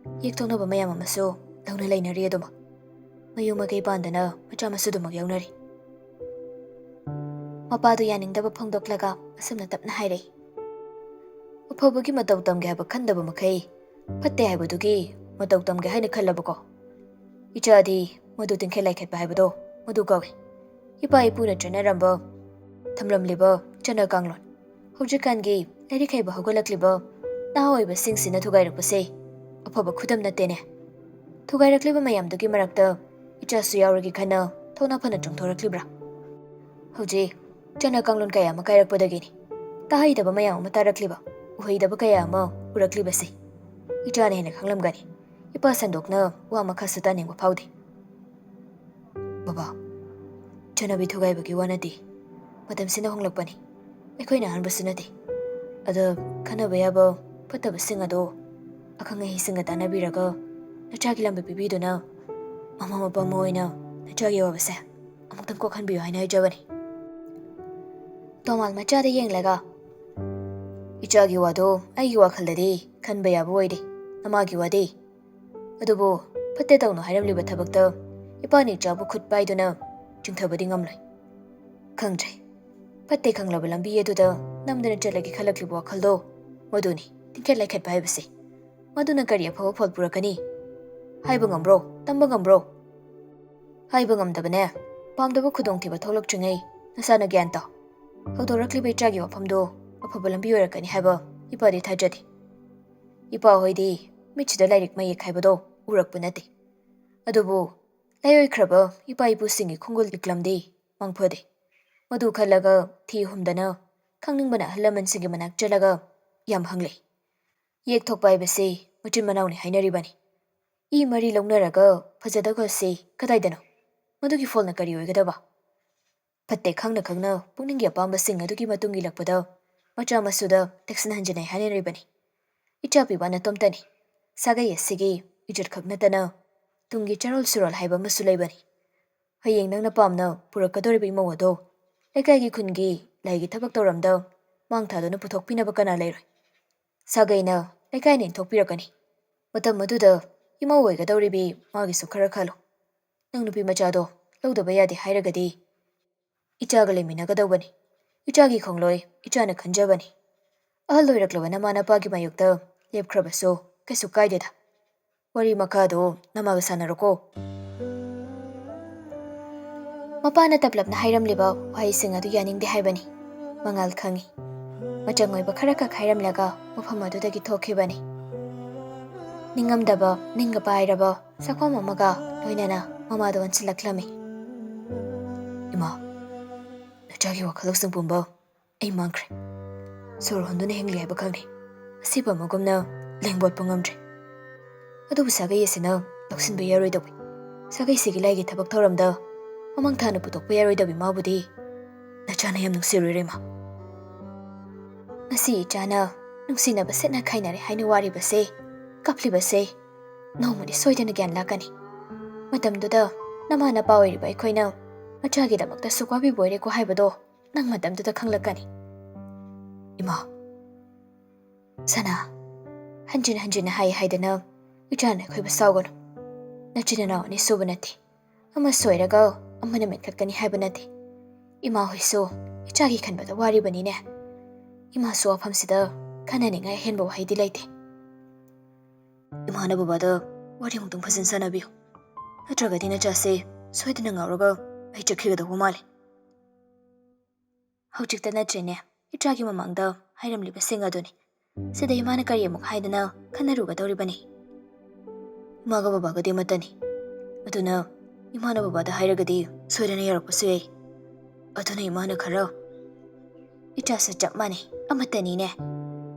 ꯌꯦꯛꯊꯣꯛꯅꯕ ꯃꯌꯥꯝ ꯑꯃꯁꯨ ꯂꯧꯅ ꯂꯩꯅꯔꯤ ꯑꯗꯨꯃꯛ꯫ ꯃꯌꯨꯝ ꯃꯀꯩ ꯄꯥꯟꯗꯅ ꯃꯆꯥ ꯃꯁꯨꯗꯨꯃꯛ ꯌꯥꯎꯅꯔꯤ꯫ ꯃꯄꯥꯗꯨ ꯌꯥꯅꯤꯡꯗꯕ ꯐꯣꯡꯗꯣꯛꯂꯒ ꯑꯁꯨꯝꯅ ꯇꯞꯅ ꯍꯥꯏꯔꯛꯏ꯫ ꯑꯐꯕꯒꯤ ꯃꯇꯧ ꯇꯝꯒꯦ ꯍꯥꯏꯕ ꯈꯟꯗꯕ ꯃꯈꯩ ꯐꯠꯇꯦ ꯍꯥꯏꯕꯗꯨꯒꯤ ꯃꯇꯧ ꯇꯝꯒꯦ ꯍꯥꯏꯅ ꯈꯜꯂꯕꯀꯣ? ꯏꯆꯥꯗꯤ ꯃꯗꯨ ꯇꯤꯡꯈꯦꯠ ꯂꯥꯏꯈꯦꯠꯄ ꯍꯥꯏꯕꯗꯣ ꯃꯗꯨ ꯀꯧꯏ꯫ ꯏꯄꯥ ꯏꯄꯨꯅ ꯆꯠꯅꯔꯝꯕ, ꯊꯝꯂꯝꯂꯤꯕ ꯆꯠꯅ ꯀꯥꯡꯂꯣꯟ, ꯍꯧꯖꯤꯛꯀꯥꯟꯒꯤ ꯂꯥꯏꯔꯤꯛ ꯍꯩꯕ ꯍꯧꯒꯠꯂꯛꯂꯤꯕ ꯅꯍꯥ ꯑꯣꯏꯕꯁꯤꯡꯁꯤꯅ ꯊꯨꯒꯥꯏꯔꯛꯄꯁꯦ ꯑꯐꯕ ꯈꯨꯗꯝ ꯅꯠꯇꯦꯅꯦ꯫ ꯊꯨꯒꯥꯏꯔꯛꯂꯤꯕ ꯃꯌꯥꯝꯗꯨꯒꯤ ꯃꯔꯛꯇ ꯏꯆꯥꯁꯨ ꯌꯥꯎꯔꯒꯦ ꯈꯟꯅ ꯊꯧꯅꯥ ꯐꯅ ꯆꯣꯡꯊꯣꯔꯛꯂꯤꯕ꯭ꯔꯥ? ꯍꯧꯖꯤꯛ ꯆꯠꯅ ꯀꯥꯡꯂꯣꯟ ꯀꯌꯥ ꯑꯃ ꯀꯥꯏꯔꯛꯄꯗꯒꯤꯅꯤ ꯇꯥꯍꯩꯗꯕ ꯃꯌꯥꯝ ꯑꯃ ꯇꯥꯔꯛꯂꯤꯕ, ꯎꯍꯩꯗꯕ ꯀꯌꯥ ꯑꯃ ꯎꯔꯛꯂꯤꯕꯁꯦ꯫ ꯏꯆꯥꯅ ꯍꯦꯟꯅ ꯈꯪꯂꯝꯒꯅꯤ꯫ ꯏꯄꯥ ꯁꯟꯗꯣꯛꯅ ꯋꯥ ꯃꯈꯥꯁꯨ ꯇꯥꯅꯤꯡꯕ ꯐꯥꯎꯗꯦ꯫ ꯕꯕꯥ, ꯆꯠꯅꯕꯤ ꯊꯨꯒꯥꯏꯕꯒꯤ ꯋꯥ ꯅꯠꯇꯦ꯫ ꯃꯇꯝꯁꯤꯅ ꯍꯣꯡꯂꯛꯄꯅꯤ꯫ ꯑꯩꯈꯣꯏꯅ ꯑꯍꯥꯟꯕꯁꯨ ꯅꯠꯇꯦ꯫ ꯑꯗꯣ ꯈꯟꯅꯕ ꯌꯥꯕ ꯐꯠꯇꯕꯁꯤꯡ ꯑꯗꯣ ꯑꯈꯪ ꯑꯍꯩꯁꯤꯡꯒ ꯇꯥꯟꯅꯕꯤꯔꯒ ꯅꯆꯥꯒꯤ ꯂꯝꯕꯤ ꯄꯤꯕꯤꯗꯨꯅ ꯃꯃꯥ ꯃꯄꯥ ꯑꯃ ꯑꯣꯏꯅ ꯅꯆꯥꯒꯤ ꯑꯋꯥꯕꯁꯦ ꯑꯃꯨꯛꯇꯪ ꯀꯣꯛꯍꯟꯕꯤꯌꯨ ꯍꯥꯏꯅ ꯍꯥꯏꯖꯕꯅꯤ꯫ ꯇꯣꯃꯥꯜ ꯃꯆꯥꯗ ꯌꯦꯡꯂꯒ, "ꯏꯆꯥꯒꯤ ꯋꯥꯗꯣ ꯑꯩꯒꯤ ꯋꯥꯈꯜꯗꯗꯤ ꯈꯟꯕ ꯌꯥꯕ ꯑꯣꯏꯗꯦ, ꯅꯃꯥꯒꯤ ꯋꯥꯗꯤ꯫ ꯑꯗꯨꯕꯨ ꯐꯠꯇꯦ ꯇꯧꯅꯨ ꯍꯥꯏꯔꯝꯂꯤꯕ ꯊꯕꯛꯇ ꯏꯄꯥꯅ ꯏꯆꯥꯕꯨ ꯈꯨꯠ ꯄꯥꯏꯗꯨꯅ ꯆꯤꯡꯊꯕꯗꯤ ꯉꯝꯂꯣꯏ꯫ ꯈꯪꯗ꯭ꯔꯦ, ꯐꯠꯇꯦ ꯈꯪꯂꯕ ꯂꯝꯕꯤ ꯑꯗꯨꯗ ꯅꯝꯗꯅ ꯆꯠꯂꯒꯦ ꯈꯜꯂꯛꯂꯤꯕ ꯋꯥꯈꯜꯗꯣ ꯃꯗꯨꯅꯤ ꯇꯤꯡꯈꯦꯠ ꯂꯩꯈꯦꯠꯄ ꯍꯥꯏꯕꯁꯦ꯫ ꯃꯗꯨꯅ ꯀꯔꯤ ꯑꯐꯕ ꯐꯣꯜ ꯄꯨꯔꯛꯀꯅꯤ? ꯍꯥꯏꯕ ꯉꯝꯕ꯭ꯔꯣ? ꯇꯝꯕ ꯉꯝꯕ꯭ꯔꯣ?" "ꯍꯥꯏꯕ ꯉꯝꯗꯕꯅꯦ꯫ ꯄꯥꯝꯗꯕ ꯈꯨꯗꯣꯡꯊꯤꯕ ꯊꯣꯛꯂꯛꯇ꯭ꯔꯤꯉꯩ ꯅꯁꯥꯅ ꯒ꯭ꯌꯥꯟ ꯇꯥꯎ꯫ ꯍꯧꯗꯣꯔꯛꯂꯤꯕ ꯏꯆꯥꯒꯤ ꯋꯥꯐꯝꯗꯣ ꯑꯐꯕ ꯂꯝꯕꯤ ꯑꯣꯏꯔꯛꯀꯅꯤ ꯍꯥꯏꯕ ꯏꯄꯥꯗꯤ ꯊꯥꯖꯗꯦ꯫ ꯏꯄꯥ ꯍꯣꯏꯗꯤ ꯃꯤꯠꯁꯤꯗ ꯂꯥꯏꯔꯤꯛ ꯃꯌꯦꯛ ꯍꯥꯏꯕꯗꯣ ꯎꯔꯛꯄ ꯅꯠꯇꯦ꯫ ꯑꯗꯨꯕꯨ ꯂꯥꯏꯑꯣꯏꯈ꯭ꯔꯕ ꯏꯄꯥ ꯏꯄꯨꯁꯤꯡꯒꯤ ꯈꯣꯡꯒꯨꯜ ꯂꯤꯛꯂꯝꯗꯤ ꯃꯪꯐꯗꯦ꯫ ꯃꯗꯨ ꯈꯜꯂꯒ ꯊꯤ ꯍꯨꯝꯗꯅ ꯈꯪꯅꯤꯡꯕꯅ ꯑꯍꯜ ꯂꯃꯟꯁꯤꯡꯒꯤ ꯃꯅꯥꯛ ꯆꯠꯂꯒ ꯌꯥꯝ ꯍꯪꯂꯦ꯫ ꯌꯦꯛ ꯊꯣꯛꯄ ꯍꯥꯏꯕꯁꯤ ꯃꯆꯤꯟ ꯃꯅꯥꯎꯅꯤ ꯍꯥꯏꯅꯔꯤꯕꯅꯤ꯫ ꯏ ꯃꯔꯤ ꯂꯧꯅꯔꯒ ꯐꯖꯗꯕꯁꯤ ꯀꯗꯥꯏꯗꯅꯣ? ꯃꯗꯨꯒꯤ ꯐꯣꯜꯅ ꯀꯔꯤ ꯑꯣꯏꯒꯗꯕ? ꯐꯠꯇꯦ ꯈꯪꯅ ꯈꯪꯅ ꯄꯨꯛꯅꯤꯡꯒꯤ ꯑꯄꯥꯝꯕꯁꯤꯡ ꯑꯗꯨꯒꯤ ꯃꯇꯨꯡ ꯏꯜꯂꯛꯄꯗ ꯃꯆꯥ ꯃꯁꯨꯗ ꯇꯦꯛꯁꯤꯟ ꯍꯟꯖꯤꯟꯅꯩ ꯍꯥꯏꯅꯔꯤꯕꯅꯤ꯫ ꯏꯆꯥ ꯄꯤꯕ ꯅꯇꯣꯝꯇꯅꯤ꯫ ꯁꯥꯒꯩ ꯑꯁꯤꯒꯤ ꯏꯖꯠ ꯈꯛ ꯅꯠꯇꯅ ꯇꯨꯡꯒꯤ ꯆꯥꯔꯣꯜ ꯁꯨꯔꯣꯜ ꯍꯥꯏꯕ ꯑꯃꯁꯨ ꯂꯩꯕꯅꯤ꯫ ꯍꯌꯦꯡ ꯅꯪꯅ ꯄꯥꯝꯅ ꯄꯨꯔꯛꯀꯗꯧꯔꯤꯕ ꯏꯃꯧ ꯑꯗꯣ ꯂꯩꯀꯥꯏꯒꯤ ꯈꯨꯟꯒꯤ ꯂꯥꯏꯒꯤ ꯊꯕꯛ ꯇꯧꯔꯝꯗ ꯃꯥꯡ ꯊꯥꯗꯨꯅ ꯄꯨꯊꯣꯛꯄꯤꯅꯕ ꯀꯅꯥ ꯂꯩꯔꯣꯏ? ꯁꯥꯒꯩꯅ, ꯂꯩꯀꯥꯏꯅ ꯏꯟꯊꯣꯛꯄꯤꯔꯛꯀꯅꯤ꯫ ꯃꯇꯝ ꯑꯗꯨꯗ ꯏꯃꯧ ꯑꯣꯏꯒꯗꯧꯔꯤꯕꯤ ꯃꯥꯒꯤꯁꯨ ꯈꯔ ꯈꯜꯂꯨ꯫ ꯅꯪ ꯅꯨꯄꯤ ꯃꯆꯥꯗꯣ ꯂꯧꯗꯕ ꯌꯥꯗꯦ ꯍꯥꯏꯔꯒꯗꯤ ꯏꯆꯥꯒ ꯂꯩꯃꯤꯟꯅꯒꯗꯧꯕꯅꯤ꯫ ꯏꯆꯥꯒꯤ ꯈꯣꯡꯂꯣꯏ ꯏꯆꯥꯅ ꯈꯟꯖꯕꯅꯤ꯫ ꯑꯍꯜ ꯑꯣꯏꯔꯛꯂꯕ ꯅꯃꯥ ꯅꯄꯥꯒꯤ ꯃꯥꯌꯣꯛꯇ ꯂꯦꯞꯈ꯭ꯔꯕꯁꯨ ꯀꯩꯁꯨ ꯀꯥꯏꯗꯦꯗ꯫ ꯋꯥꯔꯤ ꯃꯈꯥꯗꯣ ꯅꯃꯥꯒ ꯁꯥꯟꯅꯔꯣꯀꯣ꯫ ꯃꯄꯥꯅ ꯇꯞꯂꯞꯅ ꯍꯥꯏꯔꯝꯂꯤꯕ ꯋꯥꯍꯩꯁꯤꯡ ꯑꯗꯨ ꯌꯥꯅꯤꯡꯗꯦ ꯍꯥꯏꯕꯅꯤ꯫ ꯃꯉꯥꯜ ꯈꯪꯏ꯫ ꯃꯆꯪ ꯑꯣꯏꯕ ꯈꯔꯈꯛ ꯍꯥꯏꯔꯝꯂꯒ ꯃꯐꯝ ꯑꯗꯨꯗꯒꯤ ꯊꯣꯛꯈꯤꯕꯅꯤ꯫ ꯅꯤꯡꯉꯝꯗꯕ, ꯅꯤꯡꯒ ꯄꯥꯏꯔꯕ ꯁꯛꯐꯝ ꯑꯃꯒ ꯂꯣꯏꯅꯅ ꯃꯃꯥꯗ ꯑꯣꯟꯁꯤꯜꯂꯛꯂꯝꯃꯤ꯫ "ꯏꯃꯥ, ꯅꯆꯥꯒꯤ ꯋꯥꯈꯜ ꯂꯧꯁꯤꯡ ꯄꯨꯝꯕ ꯑꯩ ꯃꯥꯡꯈ꯭ꯔꯦ꯫ ꯁꯣꯔ ꯍꯣꯟꯗꯨꯅ ꯍꯤꯡꯂꯤ ꯍꯥꯏꯕ ꯈꯪꯂꯦ꯫ ꯑꯁꯤꯕ ꯑꯃꯒꯨꯝꯅ ꯂꯦꯡꯕꯣꯠꯄ ꯉꯝꯗ꯭ꯔꯦ꯫ ꯑꯗꯨꯕꯨ ꯁꯥꯒꯩ ꯑꯁꯤꯅ ꯂꯧꯁꯤꯟꯕ ꯌꯥꯔꯣꯏꯗꯧꯕꯤ꯫ ꯁꯥꯒꯩꯁꯤꯒꯤ ꯂꯥꯏꯒꯤ ꯊꯕꯛ ꯊꯧꯔꯝꯗ ꯃꯃꯥꯡ ꯊꯥꯅ ꯄꯨꯊꯣꯛꯄ ꯌꯥꯔꯣꯏꯗꯧꯕꯤ ꯃꯥꯕꯨꯗꯤ ꯅꯆꯥꯅ ꯌꯥꯝ ꯅꯨꯡꯁꯤꯔꯨꯔꯦ, ꯏꯃꯥ꯫ ꯉꯁꯤ ꯏꯆꯥꯅ ꯅꯨꯡꯁꯤꯅꯕ ꯁꯦꯠꯅ ꯈꯥꯏꯅꯔꯦ ꯍꯥꯏꯅ ꯋꯥꯔꯤꯕꯁꯦ, ꯀꯞꯂꯤꯕꯁꯦ ꯅꯣꯡꯃꯗꯤ ꯁꯣꯏꯗꯅ ꯒ꯭ꯌꯥꯟ ꯂꯥꯛꯀꯅꯤ꯫ ꯃꯇꯝꯗꯨꯗ ꯅꯃꯥ ꯅꯄꯥ ꯑꯣꯏꯔꯤꯕ ꯑꯩꯈꯣꯏꯅ ꯃꯆꯥꯒꯤꯗꯃꯛꯇ ꯁꯨꯛ ꯋꯥꯕꯤꯕ ꯑꯣꯏꯔꯦꯀꯣ ꯍꯥꯏꯕꯗꯣ ꯅꯪ ꯃꯇꯝꯗꯨꯗ ꯈꯪꯂꯛꯀꯅꯤ꯫ ꯏꯃꯥ, ꯁꯅꯥ, ꯍꯟꯖꯤꯟ ꯍꯟꯖꯤꯟꯅ ꯍꯥꯏ ꯍꯥꯏꯗꯅ ꯏꯆꯥꯅ ꯑꯩꯈꯣꯏꯕꯨ ꯁꯥꯎꯒꯅꯨ꯫ ꯅꯆꯤꯟ ꯅꯅꯥꯎ ꯑꯅꯤ ꯁꯨꯕ ꯅꯠꯇꯦ꯫ ꯑꯃ ꯁꯣꯏꯔꯒ ꯑꯃꯅ ꯃꯦꯟꯈꯠꯀꯅꯤ ꯍꯥꯏꯕ ꯅꯠꯇꯦ꯫ ꯏꯃꯥ ꯍꯣꯏꯁꯨ ꯏꯆꯥꯒꯤ ꯈꯟꯕꯗ ꯋꯥꯔꯤꯕꯅꯤꯅꯦ꯫ ꯏꯃꯥꯁꯨ ꯋꯥꯐꯝꯁꯤꯗ ꯈꯟꯅꯅꯤꯡꯉꯥꯏ ꯑꯍꯦꯟꯕ ꯋꯥꯍꯩꯗꯤ ꯂꯩꯇꯦ꯫ ꯏꯃꯥꯅ ꯕꯕꯥꯗ ꯋꯥꯔꯤ ꯑꯃꯨꯛꯇꯪ ꯐꯖꯅ ꯁꯥꯟꯅꯕꯤꯌꯨ꯫ ꯅꯠꯇ꯭ꯔꯒꯗꯤ ꯅꯆꯥꯁꯦ ꯁꯣꯏꯗꯅ ꯉꯥꯎꯔꯒ ꯑꯩ ꯆꯠꯈꯤꯒꯗꯧꯕ ꯃꯥꯜꯂꯦ꯫ ꯍꯧꯖꯤꯛꯇ ꯅꯠꯇ꯭ꯔꯦꯅꯦ ꯏꯆꯥꯒꯤ ꯃꯃꯥꯡꯗ ꯍꯥꯏꯔꯝꯂꯤꯕꯁꯤꯡ ꯑꯗꯨꯅꯤ꯫ ꯁꯤꯗ ꯏꯃꯥꯅ ꯀꯔꯤ ꯑꯃꯨꯛ ꯍꯥꯏꯗꯅ ꯈꯟꯅꯔꯨꯒꯗꯧꯔꯤꯕꯅꯤ? ꯏꯃꯥꯒ ꯕꯕꯥꯒꯗꯤ ꯑꯃꯠꯇꯅꯤ꯫ ꯑꯗꯨꯅ ꯏꯃꯥꯅ ꯕꯕꯥꯗ ꯍꯥꯏꯔꯒꯗꯤ ꯁꯣꯏꯗꯅ ꯌꯥꯔꯛꯄꯁꯨ ꯌꯥꯏ꯫ ꯑꯗꯨꯅ ꯏꯃꯥꯅ ꯈꯔ, ꯏꯆꯥꯁꯨ ꯆꯞ ꯃꯥꯟꯅꯩ, ꯑꯃꯠꯇꯅꯤꯅꯦ꯫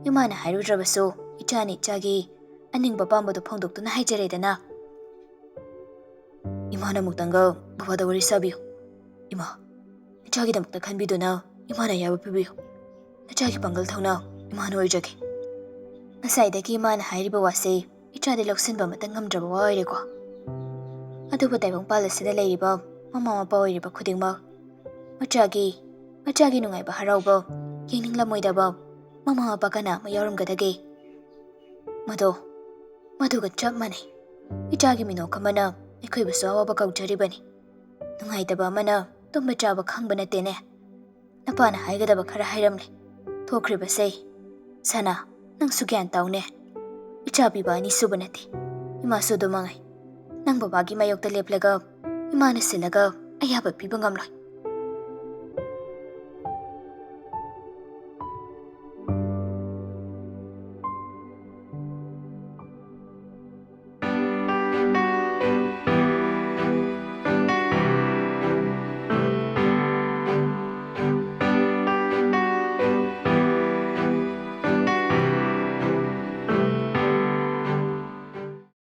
ꯏꯃꯥꯅ ꯍꯥꯏꯔꯨꯗ꯭ꯔꯕꯁꯨ ꯏꯆꯥꯅ ꯏꯆꯥꯒꯤ ꯑꯅꯤꯡꯕ ꯑꯄꯥꯝꯕꯗꯨ ꯐꯣꯡꯗꯣꯛꯇꯨꯅ ꯍꯥꯏꯖꯔꯦꯗꯅ꯫ ꯏꯃꯥꯅ ꯑꯃꯨꯛꯇꯪꯒ ꯕꯕꯥꯗ ꯋꯥꯔꯤ ꯁꯥꯕꯤꯌꯨ꯫ ꯏꯃꯥ, ꯏꯆꯥꯒꯤꯗꯃꯛꯇ ꯈꯟꯕꯤꯗꯨꯅ ꯏꯃꯥꯅ ꯑꯌꯥꯕ ꯄꯤꯕꯤꯌꯨ꯫ ꯅꯆꯥꯒꯤ ꯄꯥꯡꯒꯜ ꯊꯧꯅꯥ ꯏꯃꯥꯅ ꯑꯣꯏꯖꯒꯦ꯫ ꯉꯁꯥꯏꯗꯒꯤ ꯏꯃꯥꯅ ꯍꯥꯏꯔꯤꯕ ꯋꯥꯁꯦ ꯏꯆꯥꯗꯤ ꯂꯧꯁꯤꯟꯕ ꯑꯃꯠꯇ ꯉꯝꯗ꯭ꯔꯕ ꯋꯥ ꯑꯣꯏꯔꯦꯀꯣ꯫ ꯑꯗꯨꯕꯨ ꯇꯥꯏꯕꯪꯄꯥꯜ ꯑꯁꯤꯗ ꯂꯩꯔꯤꯕ ꯃꯃꯥ ꯃꯄꯥ ꯑꯣꯏꯔꯤꯕ ꯈꯨꯗꯤꯡꯃꯛ ꯃꯆꯥꯒꯤ, ꯃꯆꯥꯒꯤ ꯅꯨꯡꯉꯥꯏꯕ ꯍꯔꯥꯎꯕ ꯌꯦꯡꯅꯤꯡꯂꯝꯃꯣꯏꯗꯕ ꯃꯃꯥ ꯃꯄꯥ ꯀꯅꯥ ꯑꯃ ꯌꯥꯎꯔꯝꯒꯗꯒꯦ? ꯃꯗꯣ, ꯃꯗꯨꯒ ꯆꯞ ꯃꯥꯟꯅꯩ꯫ ꯏꯆꯥꯒꯤ ꯃꯤꯅꯣꯛ ꯑꯃꯅ ꯑꯩꯈꯣꯏꯕꯨꯁꯨ ꯑꯋꯥꯕ ꯀꯧꯖꯔꯤꯕꯅꯤ꯫ ꯅꯨꯡꯉꯥꯏꯇꯕ ꯑꯃꯅ ꯇꯨꯝꯕ ꯆꯥꯕ ꯈꯪꯕ ꯅꯠꯇꯦꯅꯦ꯫ ꯅꯄꯥꯅ ꯍꯥꯏꯒꯗꯕ ꯈꯔ ꯍꯥꯏꯔꯝꯂꯦ꯫ ꯊꯣꯛꯈ꯭ꯔꯤꯕꯁꯦ꯫ ꯁꯅꯥ, ꯅꯪꯁꯨ ꯒ꯭ꯌꯥꯟ ꯇꯥꯎꯅꯦ꯫ ꯏꯆꯥ ꯄꯤꯕ ꯑꯅꯤꯁꯨꯕ ꯅꯠꯇꯦ꯫ ꯏꯃꯥꯁꯨ ꯑꯗꯨ ꯃꯉꯥꯏ꯫ ꯅꯪ ꯕꯕꯥꯒꯤ ꯃꯥꯌꯣꯛꯇ ꯂꯦꯞꯂꯒ ꯏꯃꯥꯅ ꯁꯤꯜꯂꯒ ꯑꯌꯥꯕ ꯄꯤꯕ ꯉꯝꯂꯣꯏ꯫